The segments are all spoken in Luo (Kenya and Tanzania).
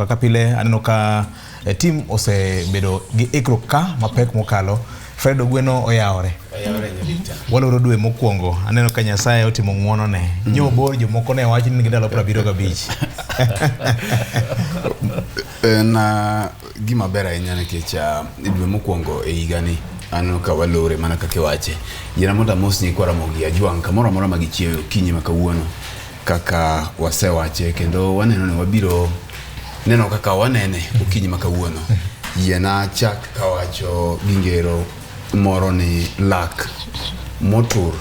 Kaka pile aneno ka eh, team osebedo gi ikruok ka mapek mokalo. Fred Ogweno oyawore. Waloro dwe mokwongo aneno ka Nyasaye otimo ng'wono ne. Nyo bor jomoko ne wacho ni nigi ndalo 75. En gima ber ahinya nikech dwe mokwongo e higani aneno ka walore mana kaka iwache. Yiena mondo amos nyikwa Ramogi Ajwang' kamoro amora ma gichiewe okinyi ma kawuono kaka wasewache kendo waneno ni wabiro neno kaka wanene okinyi ma kawuono. Yiena chak kawacho gi ngero moro ni lak motur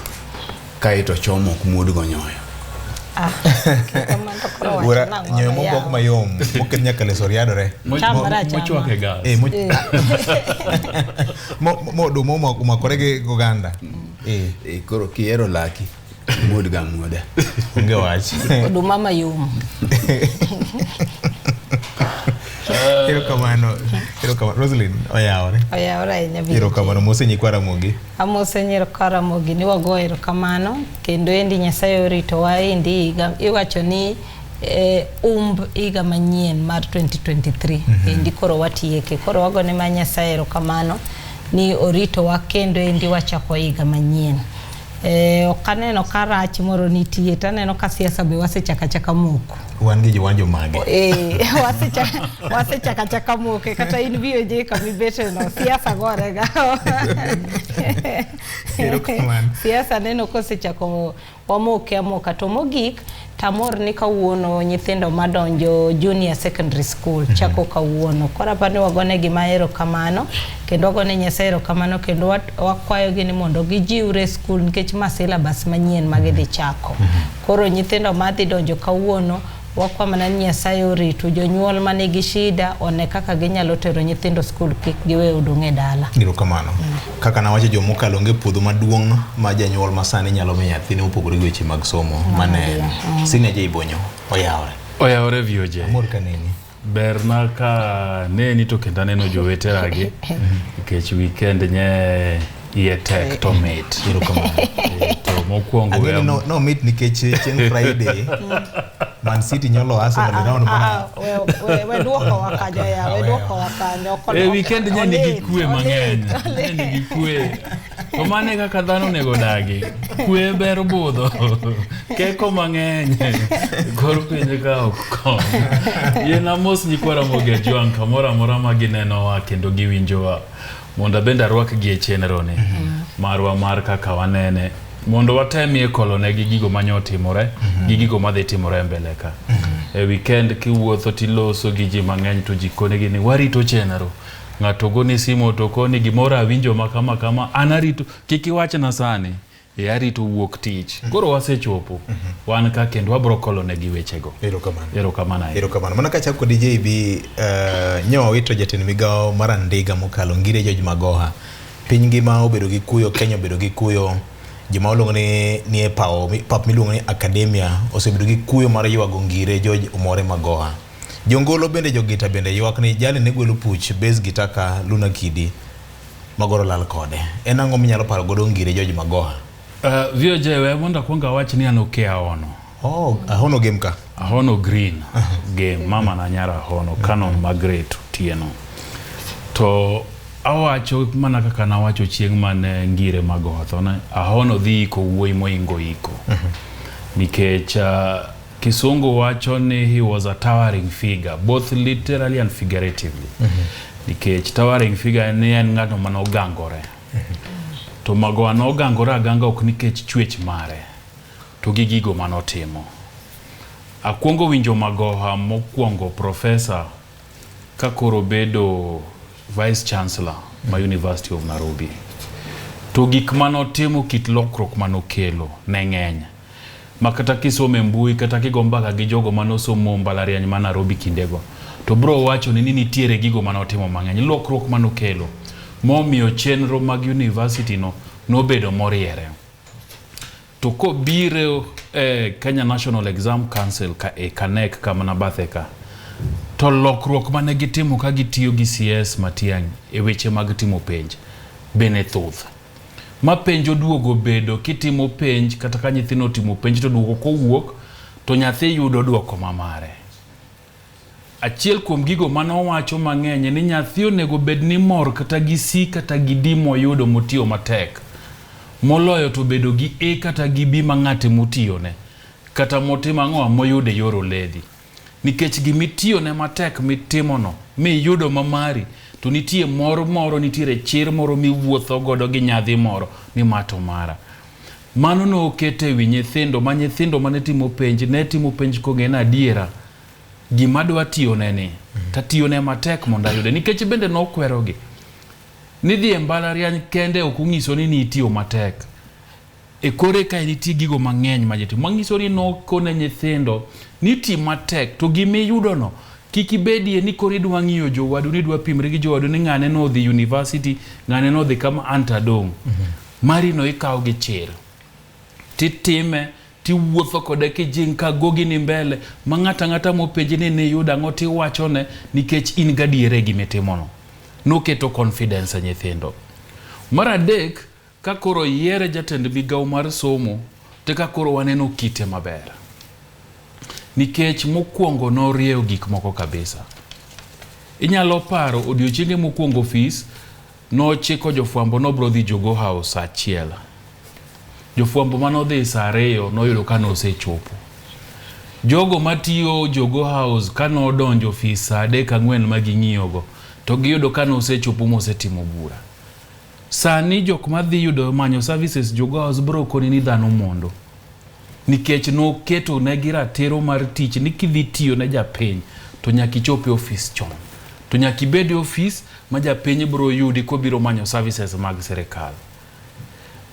kaeto chomo ok muodgo nyoyo. Ah, kamano to koro wacho Wuora nang'o nyoyo no mobok yawa? mayom moket nyaka leso riadore. Chamre achama. Mochwak e gas. Eh, mo oduma omakore gi oganda. Eh, E, koro kihero laki muod ga muoda. onge wach. Oduma mayom. Erokamano. Erokamano. Roslyn oyawore. Oyawore ahinya. Bill. Erokamano mose nyikwa Ramogi. Amose nyikwa Ramogi ni wago erokamano kendo endi Nyasaye oritowa endi higa iwacho ni eh, umb higa manyien mar 2023 endi koro watieke koro wagone ma Nyasaye erokamano ni oritowa kendo endi wachako higa manyien. Eh, ok aneno ka rach moro nitie to aneno ka siasa be wasechako achaka moko. Wan gi jowanjo mage. Eh, wasechako achaka moke kata in VOJ kama ibete no siasa gorega. Erokamano. Siasa neno kosechako wamoke amoka to mogik tamor ni kawuono nyithindo madonjo junior secondary school chako kawuono. Koro aparo ni wagonegi ma erokamano kendo wagone Nyasaye erokamano kendo wakwayogi ni mondo gijiwre e school nikech ma syllabus manyien ma gidhi chako. Koro nyithindo madhi donjo kawuono wakwa mana ni Nyasaye oritu. Jonyuol manigi shida one kaka ginyalo tero nyithindo school kik giwe odong' e dala. Erokamano. Kaka nawacho juma mokalo onge puodho maduong' ma janyuol masani nyalo miyo nyathine mopogore gi weche mag somo mane en. Senior J Bonyo oyawore. Oyawore VOJ. Amor ka neni. Berna ka neni to kendo aneno joweteragi nikech weekend nye iye tek to mit. Erokamano. To mokwongo Ang'e ni we no, no mit nikech chieng' Friday Man City nyolo Arsenal e round mana We duokowa kanyo ya, we duokowa kanyo. E weekend nye nigi Olit, kwe olit, mang'eny. olit. Nye nigi kwe. To mano e kaka dhano onego dagi. Kwe ber budho. Keko mang'eny. Kor piny ka ok kony. Yien amos nyikwa Ramogi Ajwang' kamoro amora ma ginenowa kendo giwinjowa. Mondo abende arwakgi e chenro ni marwa mar kaka wanene. Mondo watemie kolonegi gigo manye otimore gi gigo madhi timore e mbele ka. E weekend kiwuotho tiloso gi ji mang'eny to ji konegi ni warito chenro. Ng'ato goni simu to koni gimoro awinjo ma kama kama an arito kik iwachna sani e arito wuok tich. Koro wasechopo wan ka kendo wabro kolonegi wechego. Erokamano. Erokamano ahinya. Erokamano. Mana kachako kodi JB, nyo wawito jatend migawo mar Andiga mokalo Ngire George Magoha. Piny ngima obedo gi kuyo, Kenya obedo gi kuyo. Joma oluongo ni ni e pawo pap miluongo ni Academia osebedo gi kuyo mar ywago Ngire George Omore Magoha. Jongolo bende jogita bende ywak ni jali ne gwelo puch bass guitar ka Luna Kidi magoro lal kode. En ang'o minyalo paro godo Ngire George Magoha? VOJ we mondo akwong awach ni an oke ahono. Oh, ahono game ka. Ahono green game mama na nyara ahono Canon Margaret Otieno. To awacho mana kaka nawacho chieng' mane Ngire Magoha tho ne ahono dhi iko wuoyi moingo iko. Nikech Kisungu wacho ni he was a towering figure both literally and figuratively. Nikech towering figure ni en ng'ato mane ogangore. To Magoha nogangore aganga ok nikech chwech mare to gi gigo manotimo. Akwongo winjo Magoha mokwongo professor ka koro bedo vice chancellor ma University of Nairobi. To gik manotimo kit lokruok manokelo ne ng'eny. Ma kata kisomo e mbui kata kigo mbaka gi jogo manosomo mbalariany ma Nairobi kindego to bro wacho ni nitiere gigo manotimo mang'eny lokruok manokelo momiyo chenro mag university no nobedo moriere. To kobiro e Kenya National Exam Council ka e KNEC kama na bathe ka to lokruok mane gitimo ka gitiyo gi CS Matiang'i e weche mag timo penj bende thoth. Ma penj oduogo bedo kitimo penj kata ka nyithindo otimo penj to duoko kowuok to nyathi yudo duoko ma mare. Achiel kuom gigo mane owacho mang'eny ni nyathi onego bed ni mor kata gi C kata gi D moyudo motiyo matek moloyo to bedo gi A kata gi B ma ng'ate motiyone kata motimo ang'o moyudo e yor oledhi. Nikech gimitiyone matek mitimono miyudo ma mari to nitie mor moro nitiere chir moro miwuotho godo gi nyadhi moro ni ma to mara. Mano noketo e wi nyithindo ma nyithindo mane timo penj ne timo penj kong'e ni adiera gima adwa tiyone ni tatiyone matek mondo ayude nikech bende nokwerogi ni dhi e mbalariany kende ok onyiso ni nitiyo matek. E kore kae nitie gigo mang'eny ma jitimo manyiso ni nokone nyithindo ni ti matek to gimiyudono kik ibedie ni koro idwa ng'iyo jowadu ni idwa pimri gi jowadu ni ng'ane nodhi university ng'ane nodhi kama an to adong'. Mari no ikawo gi chir titime tiwuotho kode kijing' ka gogi ni mbele ma ng'ato ang'ata mopenji ni niyudo ang'o tiwachone nikech in gadiera e gimitimono. Noketo confidence e nyithindo. Mar adek, ka koro oyiere jatend migawo mar somo to eka koro waneno kite maber. Nikech mokwongo norieyo gik moko kabisa. Inyalo paro odiochienge mokwongo ofis nochiko jofwambo nobro dhi Jogoo House saa achiel. Jofwambo manodhi saa ariyo noyudo ka nosechopo. Jogo matiyo Jogoo House ka nodonjo ofis saa adek ang'wen ma ging'iyogo to giyudo ka nosechopo mosetimo bura. Sani jok madhi yudo manyo services Jogoo House bro koni ni dhano mondo. Nikech noketo negi ratiro mar tich ni kidhi tiyo ne japiny to nyaka ichop e ofis chon. To nyaka ibed e ofis ma japiny bro yudi kobiro manyo services mag sirikal.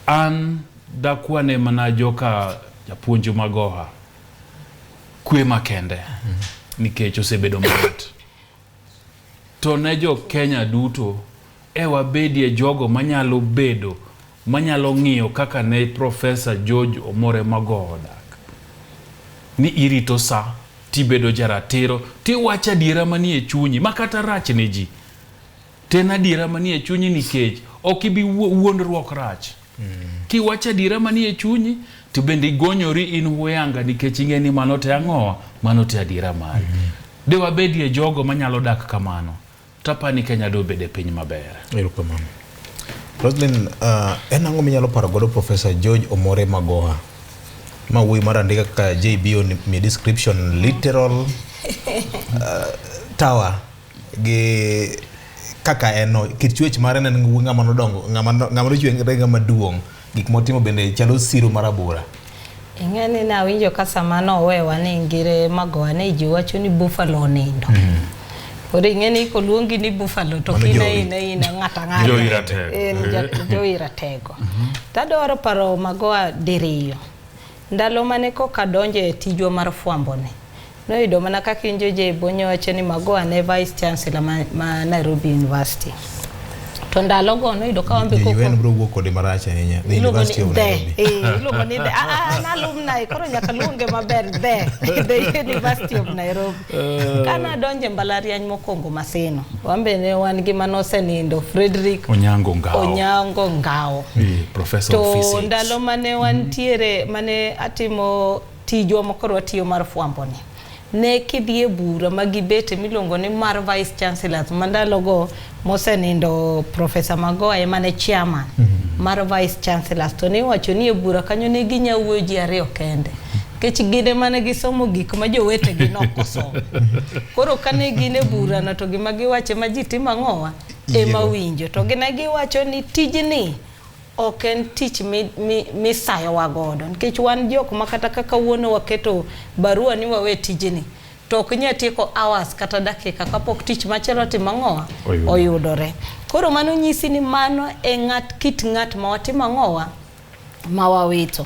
An dakwane mana joka japuonj Magoha kwe makende nikech osebedo mayot. To ne jo Kenya duto e wabedie jogo manyalo bedo manyalo ng'iyo kaka ne Professor George Omore Magoha odak. Ni irito sa, tibedo jaratiro, tiwacho adiera manie chunyi ma kata rach ne ji. To en adiera manie chunyi nikech ok ibi wuondruok rach. Kiwacho adiera manie chunyi to bende igonyori in huyanga nikech ing'e ni mano te ang'owa, mano te adiera mari. De wabedie jogo manyalo dak kamano, tapani Kenya dobede piny maber. Erokamano. Roslyn, en ang'o minyalo paro godo Professor George Omore Magoha? Ma wuoyi mar andika kaka JB omiye description literal tower gi kaka en no, kit chwech mare ne en ng'ama nodongo, ng'ama nochwere ng'ama duong'. Gik motimo bende chalo siro mar abora. Ing'e ni nawinjo ka sama nowewa ni Ngire Magoha ne ji wacho ni Buffalo onindo. Koro ing'e ni koluongi ni Buffalo to Mano kine Jowi. ine ine ng'ata ng'ata. Jowi ratego. En Jowi ratego. Tadwaro paro Magoha diriyo. Ndalo mane koka donjo e tijwa mar fwambo ni, noyudo mana kaka injo je Bonyo wacho ni Magoha ne Vice Chancellor ma Nairobi University. To ndalogo noyudo ka wambe koko UN bro wuok kode marach ahinya. The Iluongo University ni of the, Nairobi. Iluongo ni the. An alumni, koro nyaka luonge maber the University of Nairobi. Kana donje mbalariany mokwongo Maseno, wambe ne wan gi manosenindo Frederick Onyango Ngao. Onyango Ngao. Professor of To Physics. ndalo mane wantiere, mane atimo tijwa makoro watiyo mar fwambo ni, ne kidhi e bura ma gibete miluongo ni mar Vice Chancellors, ma ndalogo mosenindo Professor Magoha ema ne chairman mar Vice Chancellors, to ne iwacho ni e bura kanyo ne ginya wuoyo ji ariyo kende nikech gin ema ne gisomo gik ma jowetegi nok osomo. Koro kane gin e bura no to gima giwacho ma ji timo ang'owa ema winjo, to gine giwacho ni tijni ok en tich misayowa godo, nikech wan jok ma kata kaka kawuono waketo barua ni wawe tijni to ok nyal tieko hours kata dakika kapok tich machielo timo ang'owa oyudore. Koro mano nyisi ni mano e ng'at kit ng'at ma watimo ang'owa ma wawito.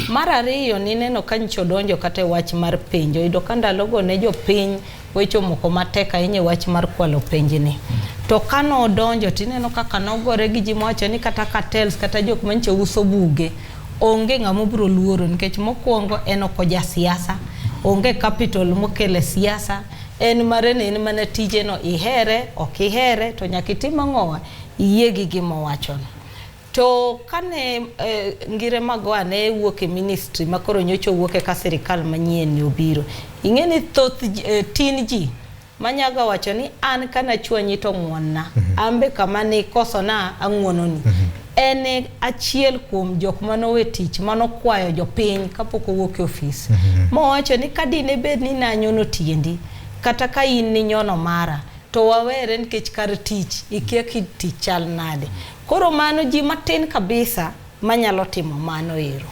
Mar ariyo nineno ka nyicho odonjo kata e wach mar penjo, oyudo ka ndalogo ne jopiny weche omoko matek ahinya e wach mar kwalo penjni. To kano odonjo tineno kaka nogore gi ji mowacho ni kata cartels kata jok manyicho uso buge onge ng'ama obiro luoro, nikech mokwongo en ok oja siasa, onge capital mokele siasa, en mare ne en mana tije no, ihere ok ihere to nyaka itim ang'owa, iyie gi gima owachono. To kane Ngire Magoha ne wuok e ministry ma koro nyocha owuok e ka sirikal manyien ni obiro, ing'e ni thoth tin ji Manyaga wacho ni an kanachwanyi to ng'wonna. Mm -hmm. An be kama nikosona ang'wononi. Mm -hmm. En achiel kuom jok manowe tich manokwayo jopiny kapok owuok e ofis. Mm -hmm. Mowacho ni ka dine bed ni nanyono tiendi kata ka in ninyono mara to wawere nikech kar tich ikia kit tich chal nade. Koro mano ji matin kabisa manyalo timo mano ero.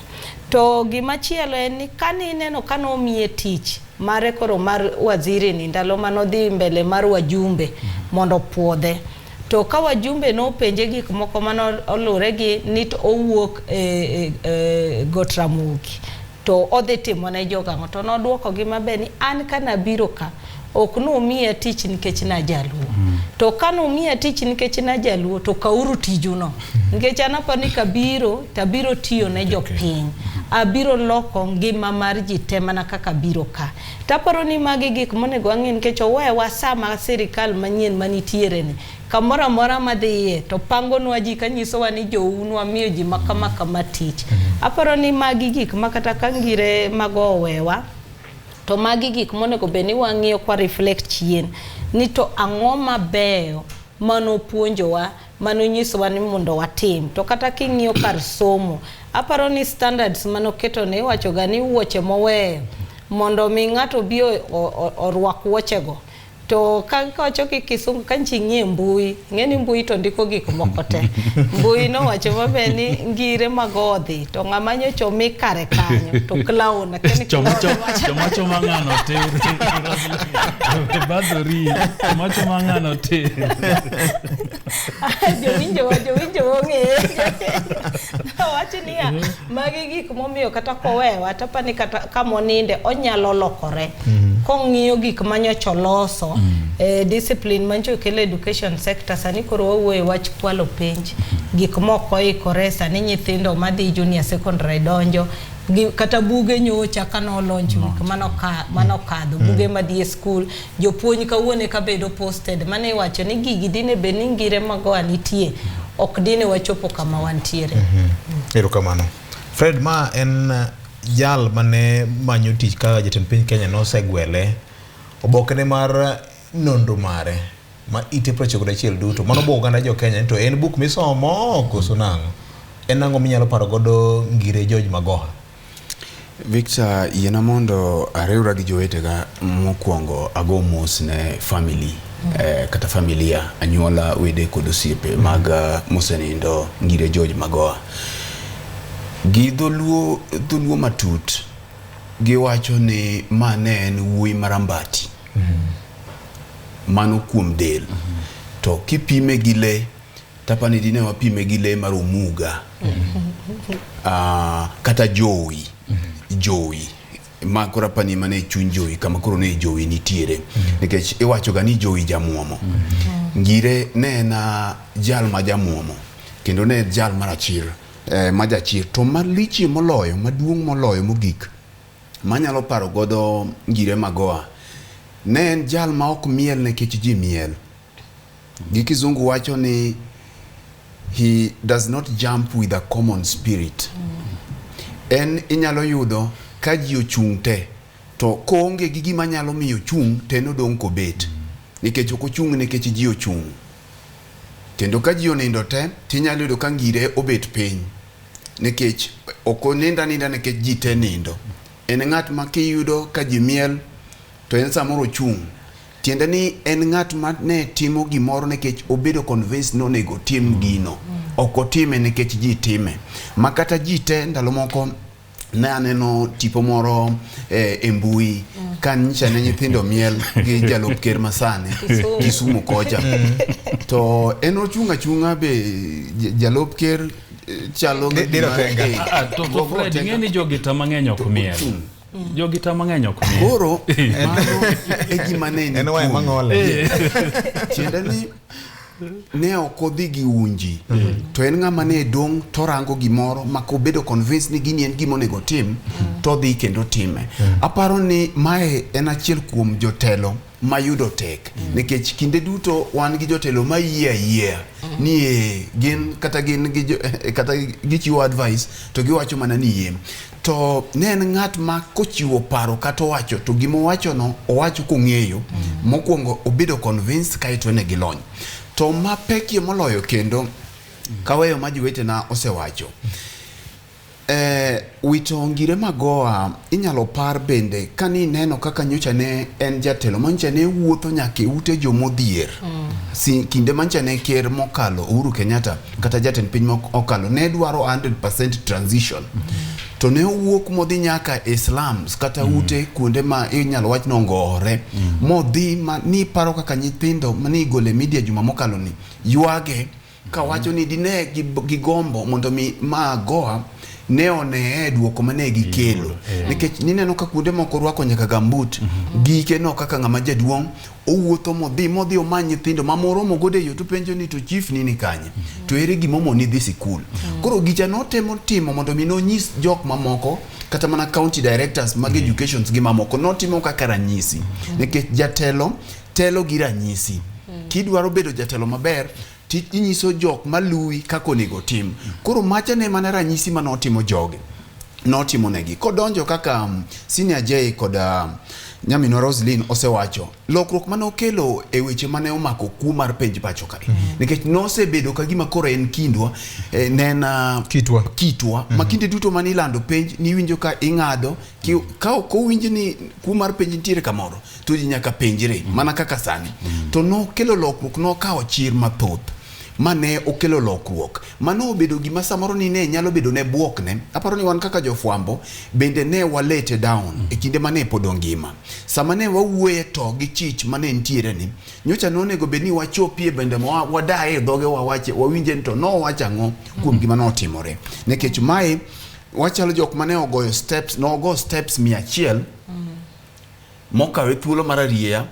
To gimachielo en ni kane ineno kane omiye tich mare koro mar waziri ni ndalo mane odhi mbele mar wajumbe mondo opuodhe to ka wajumbe nopenje gik moko mane olure gi ni to owuok e, e, e Got Ramogi to odhi timo ne jogo ang'o to nodwoko gi maber ni an ka nabiro ka ok numiya tich nikech najaluo mm. to ka numiya tich nikech najaluo to kauru tijuno mm. nikech an aparo ni kabiro tabiro tiyo ne jopiny abiro loko ngima mar ji te mana kaka biro ka taparo ni magi gik monego wang'e nikech owewa sama sirikal manyien manitiere ni kamoro amora madhiye to pangonwa ji kanyisowa ni jou nwamiyo ji ma kama kama tich. Mm -hmm. Aparo ni magi gik ma kata ka ngire mago owewa to magi gik monego bed ni wang'iyo kwa reflect chien ni to ang'o mabeyo manopuonjowa manonyisowa ni mondo watim to kata king'iyo kar somo aparo ni standards manoketo ne iwachoga ni wuoche moweyo mondo mi ng'ato obi orwak wuochego To ka kawacho ki kisungu ka nchi ng'iye mbui, ing'e ni mbui to ndiko gik moko te. Mbui nowacho maber ni ngire magodhi to ng'ama nyocha omi kare kanyo to clown akia ni Choma clown choma wacho choma choma ng'ano tir. Badhori. Choma choma ng'ano tir. Jowinjo wa jowinjo ong'eye. Owacho niya, magi gik momiyo kata kowewa tapani kata kamoninde onyalo lokore. Kong'iyo gik manyocha oloso discipline manyocha okelo e education sector sani koro wawuoyo e wach kwalo penj gik mok oikore sani nyithindo madhi junior secondary donjo gi, kata buge nyocha ka nolonch week manokadho buge madhi e skul jopuonj kawuono eka bedo posted mane iwacho ni gigi dine bed ni ngire magoa nitie ok dine wachopo kama wantiere. Erokamano. Fred, ma en jal mane manyo tich kaka jatend piny Kenya nosegwele obokene mar nonro mare ma ite 91 duto mano bwok oganda jo Kenya ni to en buk misomo koso nang'o en ang'o minyalo paro godo Ngire George Magoha? Victor, yiena mondo ariwra gi jowetega mokwongo ago mos ne family kata familia, anyuola, wede kod osiepe mag mosenindo Ngire George Magoha. Gi dholuo, dholuo matut giwacho ni ma ne en wuoyi marambati. Mano kuom del. To kipime gi le, tapani dine wapime gi le mar omuga. Kata jowi. Jowi. Ma koro apani mana e chuny jowi kama koro ne jowi nitiere. Nikech iwacho ga ni jowi jamuomo. Ngire ne en jal ma jamuomo. Kendo ne en jal marachir. Ma jachir. To malichie moloyo, maduong' moloyo mogik, manyalo paro godo Ngire Magoha, ne en jal ma ok miel nikech ji miel. Gi kizungu wacho ni he does not jump with a common spirit. En inyalo yudo ka ji ochung' te, to koonge gi gima nyalo miyo ochung' to en odong' kobet. Nikech ok ochung' nikech ji ochung'. Kendo ka ji onindo te, tinyalo yudo ka Ngire obet piny. Nikech ok onind aninda nikech ji te nindo. En ng'at ma kiyudo ka ji miel, to en samoro ochung'. Tiende ni en ng'at ma ne timo gimoro nikech obedo convinced ni onego otim gino. Ok otime nikech ji time. Ma kata ji te ndalo moko ne aneno tipo moro e mbui ka nyicha ne nyithindo miel gi jalup ker masani Kisumu. Kisumu kocha. To en ochung' achung'a be jalup ker chalo Diro tenga. To Fred, ing'e ni jogita mang'eny ok miel. Jogita mang'eny ok miel. Koro mano e gima ne En waya mang'ole. Tiende ni ne ok odhi gi unji to en ng'ama ne dong' to rango gimoro ma kobedo convinced ni gini en gima onego otim to odhi kendo time. Aparo ni mae en achiel kuom jotelo mayudo tek nikech kinde duto wan gi jotelo ma yie ayiea ni gin kata gin gi kata gichiwo advice to giwacho mana ni yie. To ne en ng'at ma kochiwo paro kata owacho to gima owachono owacho kong'eyo. Mokwongo obedo convinced kaeto en gi lony. To mapekie moloyo kendo kaweyo ma jowetena osewacho. Wito Ngire Magoha inyalo par bende kani neno kaka nyocha ne en jatelo ma nyocha ne wuotho nyaka e ute jomodhier. Kinde ma nyocha ne ker mokalo Uhuru Kenyatta kata jatend piny mokalo ne dwaro 100% transition. To ne owuok modhi nyaka e slums kata ute kuonde ma inyalo wach ni ongore. Modhi ma ni paro kaka nyithindo mane igolo e media juma mokalo ni ywage kawacho ni dine gigombo mondo mi Magoha ne oneye duoko mane gikelo. Nikech nineno ka kuonde moko rwako nyaka gambut, gike no kaka ng'ama jaduong' owuotho modhi omany nyithindo ma moromo godo e yo to penjo ni to chief ni ni kanye, to ere gimomoni dhi sikul. Koro gicha notemo timo mondo mi nonyis jok mamoko kata mana county directors mag educations gi mamoko notimo kaka ranyisi. Nikech jatelo telo gi ranyisi. Kidwaro bedo jatelo maber inyiso jok maluwi kaka onego tim. Koro macha ne mana ranyisi manotimo jogi. Notimo negi. Kodonjo kaka Senior J kod nyaminwa Roslyn osewacho, lokruok mane okelo e weche mane omako kuo mar penj pacho kae. Nikech nosebedo ka gima koro en kindwa, ne en kitwa. Ma kinde duto mane ilando penj, niwinjo ka ing'ado, ka ok owinj ni kuo mar penj nitiere kamoro, to ji nyaka penjre, mana kaka sani. To nokelo lokruok, nokawo chir mathoth. Mane okelo lokruok. Mano obedo gima samoro ni ne nyalo bedo ne buokne. Aparo ni wan kaka jofwambo bende ne walete down e kinde mane pod ongima. Sama ne wawuoye to gi chich mane nitiere ni, nyocha nonego bed ni wachopie bende ma wadaye e dhoge wawache, wawinje ni to nowacho ang'o kuom gima notimore. Nikech mae wachalo jok mane ogoyo steps, nogo steps 100 mokawe thuolo mar arieya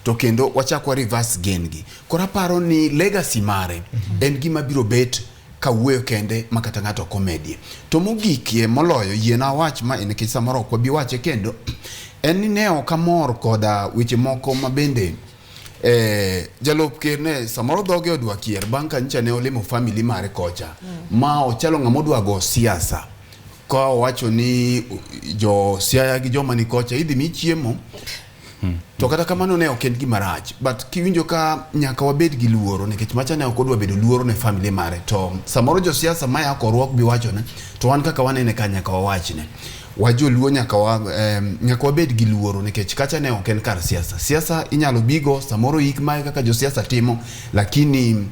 to kendo wachak wa reverse gain gi. Koro aparo ni legacy mare en gima biro bet kawuoyo kende ma kata ng'ato ok omedie. To mogikie moloyo yiena awach ma nikech samoro ok wabi wache kendo en ni ne ok amor koda weche moko ma bende jalup ker ne samoro dhoge odwa kier bang' ka nyocha ne olimo family mare kocha ma ochalo ng'ama odwa go siasa ka owacho ni jo Siaya gi joma ni kocha idhi mi chiemo. To kata kamano ne ok en gima rach, but kiwinjo ka nyaka wabed gi luoro nikech macha ne ok odwa bedo luoro ne family mare to samoro josiasa maya korwa ok bi wachone to wan kaka wanene ka nyaka wawachne. Wajoluo nyaka nyaka wabed gi luoro nikech kacha ne ok en kar siasa. Siasa inyalo bigo samoro yik mae kaka josiasa timo lakini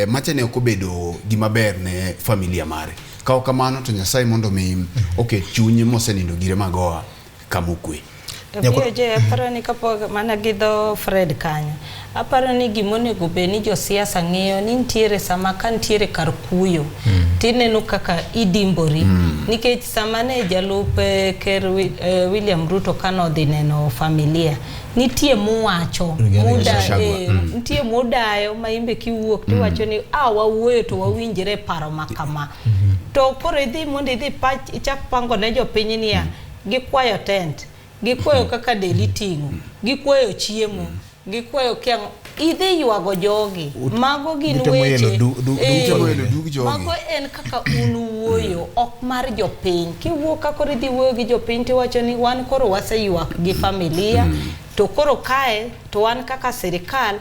macha ne ok obedo gima ber ne familia mare. Ka ok kamano to Nyasaye mondo mi oket chunye mosenindo Ngire Magoha kama okwe. To PJ aparo ni kapok mana gi dho Fred kanyo, aparo ni gimonego bed ni josiasa ng'eyo ni nitiere sama ka nitiere kar kuyo tineno kaka idimbori. Nikech sama ne jalup ker William Ruto kanodhi neno familia, nitie muwacho, nitie mudayo ma imbe kiwuok tiwacho ni wawuoyo to wawinjre paro ma kama. To koro idhi mondo idhi ichak pango ne jopiny niya, gikwayo tent, gikwayo kaka del iting'o, gikwayo chiemo, gikwayo kiang'o, idhi ywago jogi. Mago gin weche. Mago en kaka un wuoyo, ok mar jopiny. Kiwuok ka koro idhi wuoyo gi jopiny tiwacho ni wan koro waseywak gi familia, to koro kae to wan kaka sirikal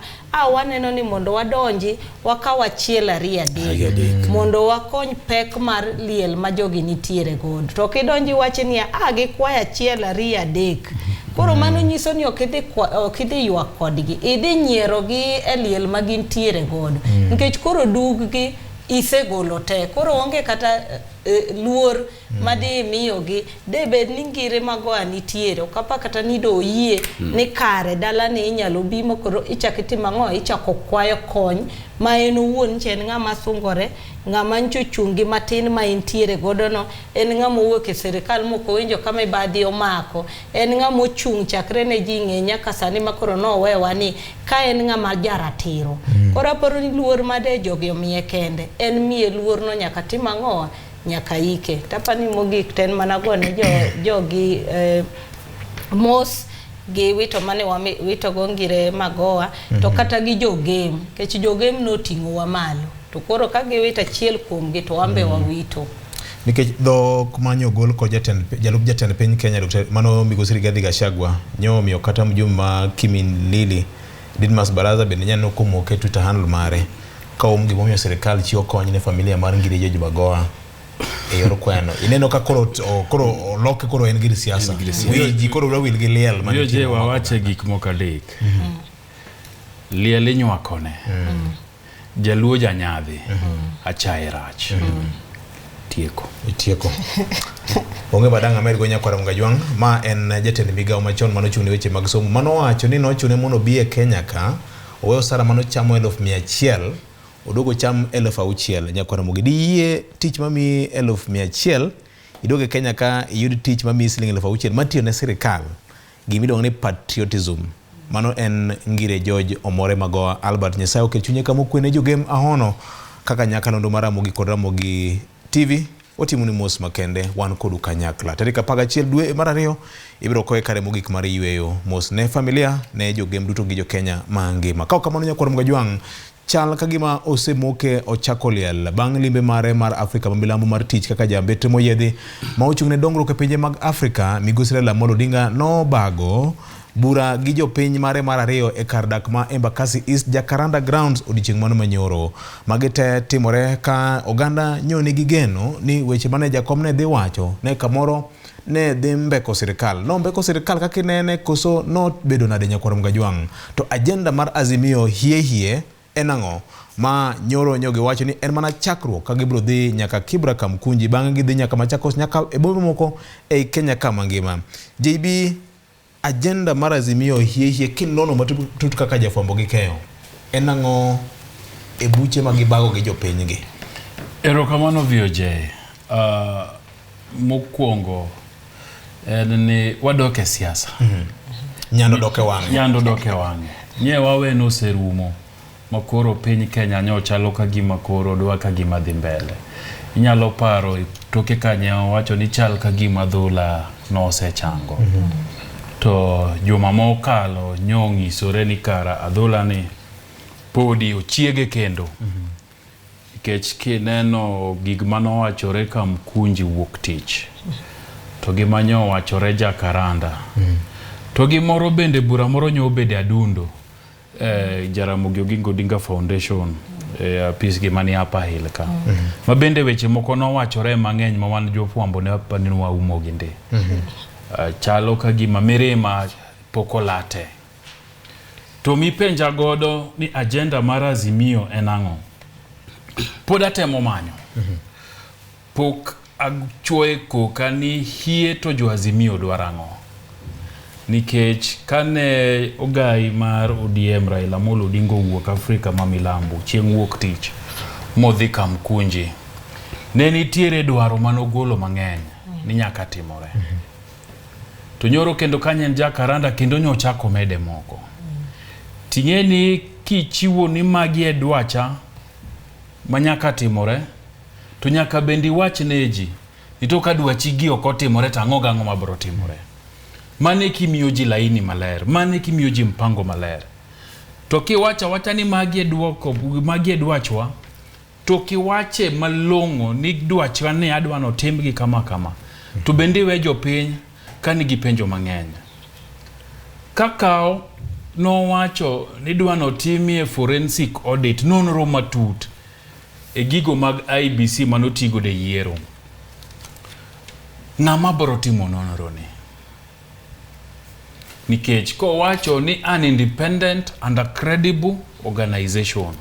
waneno ni mondo wadonji wakaw achiel ariyo adek mondo wakony pek mar liel ma jogi nitiere godo. To kidonji iwacho niya gikwayo achiel ariyo adek. Koro mano nyiso ni ok idhi ywak kodgi, idhi nyierogi e liel ma gintiere godo. Nikech koro dug gi isegolo te, koro onge kata luor madi miyogi. De bed ni Ngire Magoha nitiere, ok apar kata ni do oyie ni kare dalani inyalo bi ma koro ichako itimo ang'o, ichako kwayo kony ma en owuon nyicha en ng'ama sungore, ng'ama nyicha ochung' gi matin ma entiere godo no, en ng'ama owuok e sirikal mok owinjo ka mibadhi omako, en ng'ama ochung' chakre ne ji ng'e nyaka sani ma koro nowewa ni ka en ng'ama jaratiro. Koro aparo ni luor ma de jogi omiye kende, en miye luorno nyaka tim ang'o, nyaka ike. Tapani mogik to en mana gone jogi mos gi wito mane wito go Ngire Magoha to kata gi jogem, nikech jogem noting'owa malo. To koro ka giwito achiel kuomgi to wan be wawito. Nikech dhok manyo ogol kod jatend jalup jatend piny Kenya Dr. mano Migosi Rigathi Gachagua nyo omiyo kata mjumbe ma Kimilili Didmas Baraza bende nyaneno komoke Twitter handle mare ka om gimomiyo sirikal chiwo kony ne familia mar Ngire George Magoha e yor kweno. Ineno ka koro koro oloke koro en gir siasa. Wi ji koro dwa wil gi liel mantie. VOJ wawache gik moko adek. Liel inywakone. Jaluo janyadhi. Achaye rach. Tieko. Itieko. Onge badang' amed go nyakwar Mgajwang' ma en jatend migawo machon manochung' ne weche mag somo manowacho ni nochune mondo obi e Kenya ka owe osara manochamo 100,000 oduog ocham 6,000 nyakwar Ramogi diyie tich mamiyi 100,000 idog e Kenya ka iyud tich mamiyi siling 6,000 matiyo ne sirikal gima iluongo ni patriotism mano en Ngire George Omore Magoha Albert Nyasaye oket chunye kama okwe ne jogem ahono kaka nyakalondo mar Ramogi kod Ramogi TV watimo ni mos makende wan kodu kanyakla tarik 11 dwe mar ariyo ibiro kowe kare mogik mar yweyo mos ne familia ne jogem duto gi jokenya mangima ka ok kamano nyakwar Mgajwang' chal ka gima osemoke ochako liel bang' limbe mare mar Afrika ma milambo mar tich kaka jambetre moyiedhi ma ochung' ne dongruok e pinje mag Afrika migosi Raila Amolo Odinga nobago bura gi jopiny mare mar ariyo e kar dak ma Embakasi East Jacaranda Grounds odiochieng' mano manyoro. Magi te timore ka oganda nyo nigi geno ni weche mane jakom ne dhi wacho ne kamoro ne dhi mbeko sirikal. Nombeko sirikal kaka inene koso nobedo nade nyakwar Mgajwang'? To agenda mar Azimio hie hie en ang'o? Ma nyoro nyo giwacho ni en mana chakruok ka gibiro dhi nyaka Kibra Kamkunji, bang'e gidhi nyaka Machakos, nyaka e bombe moko ei Kenya ka mangima. JB, agenda mar Azimio hie hie kinono matut kaka jafwambo gi keyo, en ang'o e buche ma gibago gi jopinygi? Erokamano VOJ. Mokwongo en ni wadok e siasa. Nyando dok e wang'e. Nyando dok e wang'e. Nye wawe noserumo ma koro piny Kenya nyo chalo ka gima koro dwa ka gima dhi mbele. Inyalo paro toke ka nye owacho ni chal ka gima adhola nosechango. To juma mokalo nyo onyisore ni kara adhola ni podi ochiege kendo. Nikech kineno gik manowachore Kamkunji wuok tich, to gima nyo owachore Jacaranda, to gimoro bende bura moro nyo obede Adundo, Jaramogi Oginga Odinga Foundation, apis gi mani Upper Hill ka. Ma bende weche moko nowachore mang'eny ma wan jofwambo ne wapani ni waumo gi ndi. Chalo ka gima mirima pok olate. To mipenja godo ni agenda mar Azimio en ang'o? Pod atemo manyo. Pok achuoye koka ni hie to jo Azimio dwaro ang'o? Nikech kane ogai mar ODM Raila Amolo Odinga owuok Afrika ma milambo chieng' wuok tich modhi Kamkunji, ne nitiere dwaro manogolo mang'eny ni nyaka timore. To nyoro kendo kanyo en Jacaranda kendo nyochako mede moko. Ting'e ni kichiwo ni magi e dwacha ma nyaka timore, to nyaka bende iwach ne ji ni to ka dwachi gi ok otimore to ang'o gang'o mabiro timore. Mano kimiyo ji laini maler, mano kimiyo ji mpango maler. To kiwacho awacha ni magi e dwoko, magi e dwachwa, to kiwache malong'o ni dwachwa ni adwa notimgi kama kama, to bende iwe jopiny ka nigi penjo mang'eny. Kakaw nowacho ni dwa notimie forensic audit, nonro matut e gigo mag IEBC manotigodo e yiero. Ng'ama biro timo nonro ni? Nikech kowacho ni an independent and a credible organization,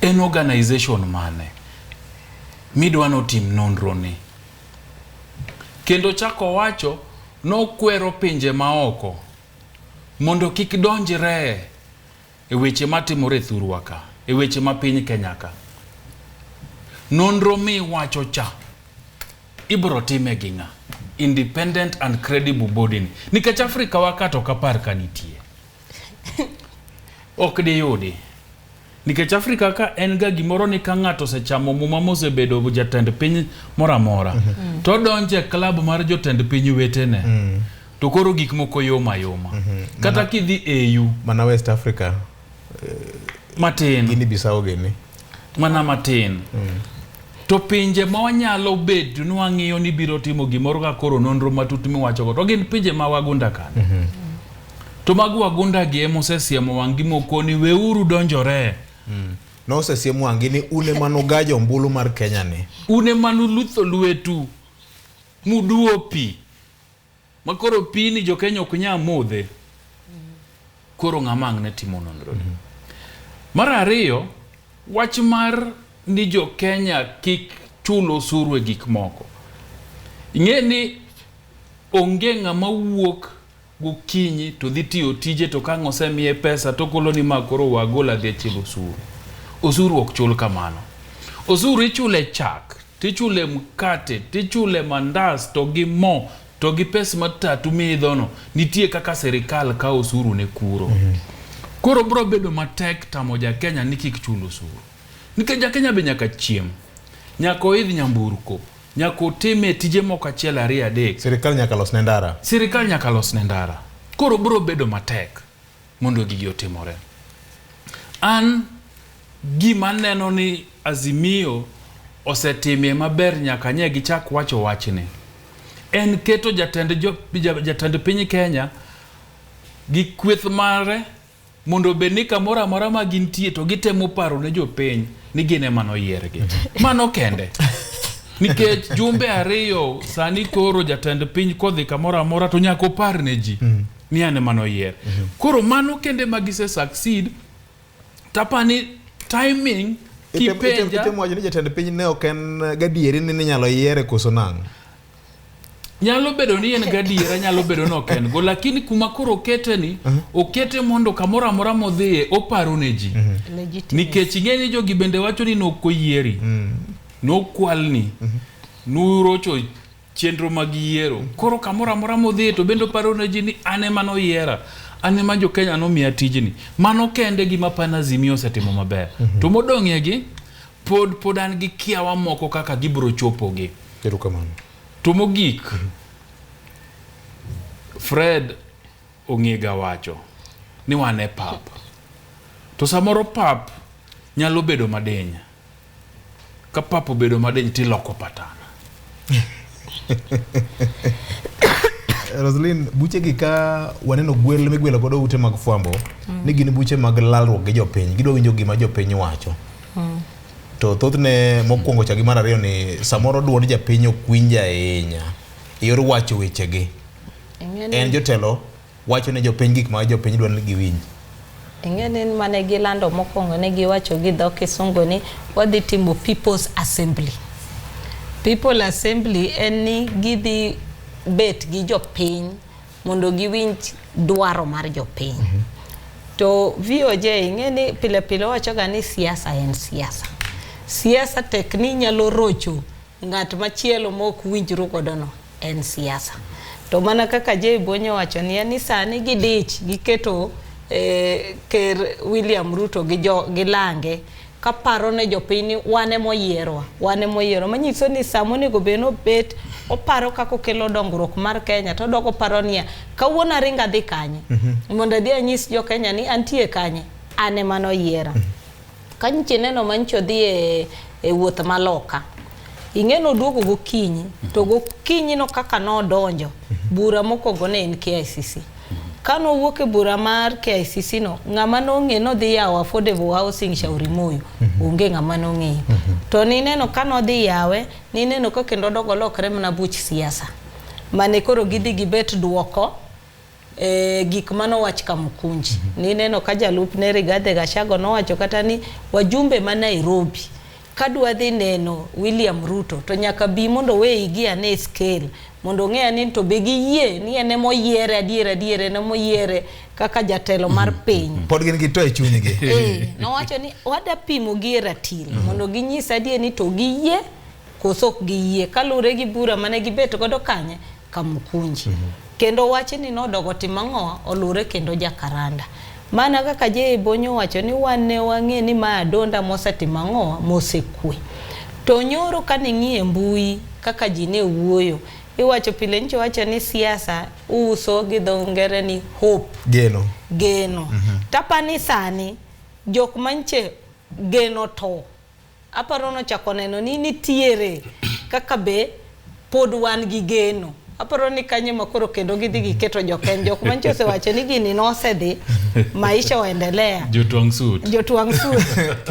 en organization mane midwa notim nonro ni? Kendo chako wacho nokwero pinje maoko mondo kik donjre e weche matimore e thurwa ka, e weche ma piny Kenya ka. Nonro miwacho cha ibro time gi ng'a? Independent and credible body ni. Nikech Afrika wa ka to ok apar ka nitie. Ok diyudi. Nikech Afrika ka en ga gimoro ni ka ng'ato osechamo muma mosebedo jatend piny moro amora, to odonjo e club mar jotend piny wetene. To koro gik moko yom ayoma. Kata kidhi AU. Mana West Africa. Matin. Guinea Bissau gini. Mana matin. To pinje ma wanyalo bedo ni wang'iyo ni biro timo gimoro ka koro nonro matut miwachogo to gin pinje ma wagunda kande. To mag wagunda gi ema osesiemo wang'gi mokoni weuru donjore. Nosesiem wang'gi ni un ema nugajo ombulu mar Kenya ni. Un ema nulutho lwetu muduo pi ma koro pi ni jo Kenya ok nyal modhe. Koro ng'ama ang' ne timo nonro ni. Mar ariyo, wach mar ni jo Kenya kik chul osuru e gik moko. Ing'e ni onge ng'ama wuok gokinyi to dhi tiyo tije to ka ang' osemiye pesa to ogolo ni ma koro wagol adhi achul osuru. Osuru ok chul kamano. Osuru ichule chak, tichule mkate, tichule mandas to gi mo to gi pes matatu miidhono nitie kaka sirikal kawo osuru ne kuro. Koro bro bedo matek tamo ja Kenya ni kik chul osuru. Nikech ja Kenya be nyaka chiem, nyaka oidh nyamburko, nyaka otime tije moko achiel ariyo adek. Sirikal nyaka los ne ndara. Sirikal nyaka los ne ndara. Koro bro bedo matek mondo gigi otimore. An gima neno ni Azimio osetimie maber nyaka nye gichak wacho wachni en keto jatend piny Kenya gi kweth mare mondo obed ni kamoro amora ma gintie to gitemo paro ne jopiny ni gin ema noyiergi. Mano kende. Nikech jumbe ariyo sani koro jatend piny kodhi kamoro amora to nyaka opar ne ji ni an ema noyier. Koro mano kende ma gise succeed tapani timing kipenja Itemo wacho ni jatend piny ne ok en gadieri ni ninyalo yiere koso nang'o? Nyalo bedo ni en gadiera, nyalo bedo ni ok en go, lakini kuma koro okete ni, okete mondo kamoro amora modhiye oparo ne ji. Legitimacy. Nikech ing'e ni jogi bende wacho ni nokoyieri, nokwalni, nurocho chenro mag yiero. Koro kamoro amora modhiye to bende oparo ne ji ni an ema noyiera, an ema jo Kenya nomiya tijni. Mano kende gima Pan Azimio osetimo maber. To modong'ie gi, pod an gi kiawa moko kaka gibiro chopogi. Erokamano. To mogik, Fred ong'ega wacho ni wan e pap. To samoro pap nyalo bedo madiny. Ka pap obedo madiny tiloko patana. Roslyn, buche gi ka waneno gwel migwelo godo ute mag fwambo, ni gin buche mag lalruok gi jopiny, gidwa winjo gima jopiny wacho. To thothne mokwongo cha gi mar ariyo ni samoro duond japiny ok winj ahinya e yor wacho wechegi. En jotelo wacho ne jopiny gik ma jopiny dwa ni giwinj. Ing'e ni mane gilando mokwongo ne giwacho gi dho kisungu ni wadhi timo People's Assembly. People Assembly en ni gidhi bet gi jopiny mondo giwinj dwaro mar jopiny. To VOJ ing'e ni pile pile wachoga ni siasa en siasa. Siasa tek ni nyalo rocho ng'at machielo ma ok winjru godo no en siasa. To mana kaka Jay Bonyo wacho ni en ni sani gidich giketo Ker William Ruto gi jo gi lange kaparo ne jopiny ni wan ema oyierwa, wan ema oyierwa. Manyiso ni sama onego bed ni obet oparo kaka okelo dongruok mar Kenya to odok oparo niya, kawuono aringo adhi kanye? Mondo adhi anyis jo Kenya ni antie kanye? An ema noyiera. Ka nyicha ineno ma nyicha odhi e wuoth maloka, ing'e noduogo gokinyi, to gokinyi no kaka nodonjo, bura mokwongo ne en KICC. Kane owuok e bura mar KICC no, ng'ama nong'e nodhi yawo affordable housing Shauri Moyo, onge ng'ama nong'eyo. To nineno ka nodhi yawe, nineno ka kendo odok olokre mana buch siasa. Mane koro gidhi gibet duoko gik manowach Kamukunji. Nineno ka jalupne Rigathi Gachagua nowacho kata ni wajumbe ma Nairobi kadwa dhi neno William Ruto to nyaka bi mondo weigi ane scale mondo ong'e ni to be giyie ni en ema oyiere adier adier en ema oyiere kaka jatelo mar piny. Pod gin gi to e chunygi. Nowacho ni wada pimo gi e ratil mondo ginyis adier ni to giyie koso ok giyie kaluwore gi bura mane gibet godo kanye Kamukunji. Kendo wachni nodogo timo ang'o olure kendo Jakaranda. Mana kaka Jay Bonyo wacho ni wan ne wang'e ni ma adonda mosetimo ang'o mosekwe. To nyoro kane ng'iye mbui kaka ji ne wuoyo, iwacho pile nyicho wacho ni siasa uso gi dho ngere ni hope. Geno. Geno. Tapani sani jok manche geno to. Aparo nochako neno ni nitiere kaka be pod wan gi geno. Aparo ni kanyo ma koro kendo gidhi giketo jokeny. Jok manche osewacho ni gini nosedhi, maisha oendelea. Jotwang' suit. Jotwang' suit.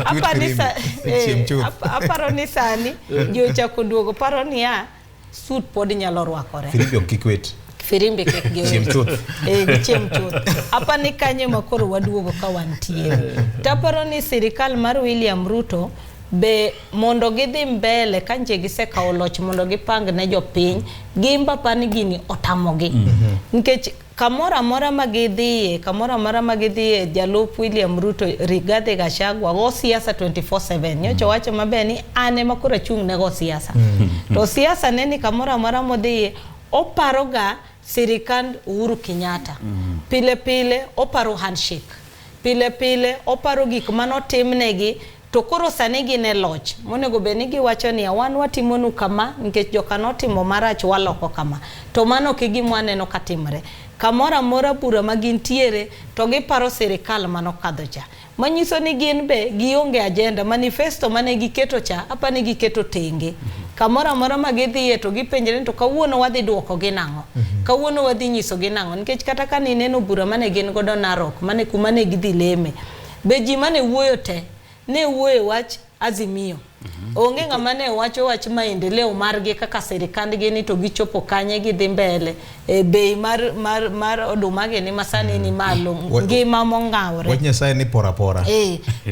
Aparo ni sani ji ochako duogo paro niya, suit pod nyalo rwakore. Firimbi ok kik wit. Firimbi kik giwit. Chiem chuth. Gichiem chuth. Apa ni kanyo ma koro waduogo ka wantiere. Taparo ni sirikal mar William Ruto be mondo gidhi mbele ka nje gisekawo loch mondo gipang ne jopiny, gimba pani gini otamogi. Nikech kamoro amora ma gidhiye, kamoro amora ma gidhiye, jalup William Ruto Rigathi Gachagua go siasa 24/7. Nyocha wacho maber ni an ema koro achung' ne go siasa. To siasa ne ni kamoro amora modhiye, oparoga sirikand Uhuru Kenyatta. Pile pile oparo handshake. Pile pile oparo gik manotimnegi. To koro sani gin e loch, monego bed ni giwacho niya, wan watimonu kama, nikech joka notimo marach waloko kama. To mano ok e gima waneno ka timre. Kamoro amora bura ma gintiere, to giparo sirikal manokadho cha. Manyiso ni gin be gionge agenda, manifesto mane giketo cha, apa ni giketo tenge. Kamoro amora ma gidhiye to gipenjre ni to kawuono wadhi duoko gi nang'o? Kawuono wadhi nyiso gi nang'o? Nikech kata ka nineno bura mane gin godo Narok, mane kuma ne gidhi leme, be ji mane wuoyo te, ne wuoyo wach Azimio. Onge ng'ama ne wacho wach maendeleo margi kaka sirikandgi ni to gichopo kanye gidhi mbele. Bei mar oduma gi ni masani ni malo, ngima mong'awre. Wach Nyasaye ni pora pora.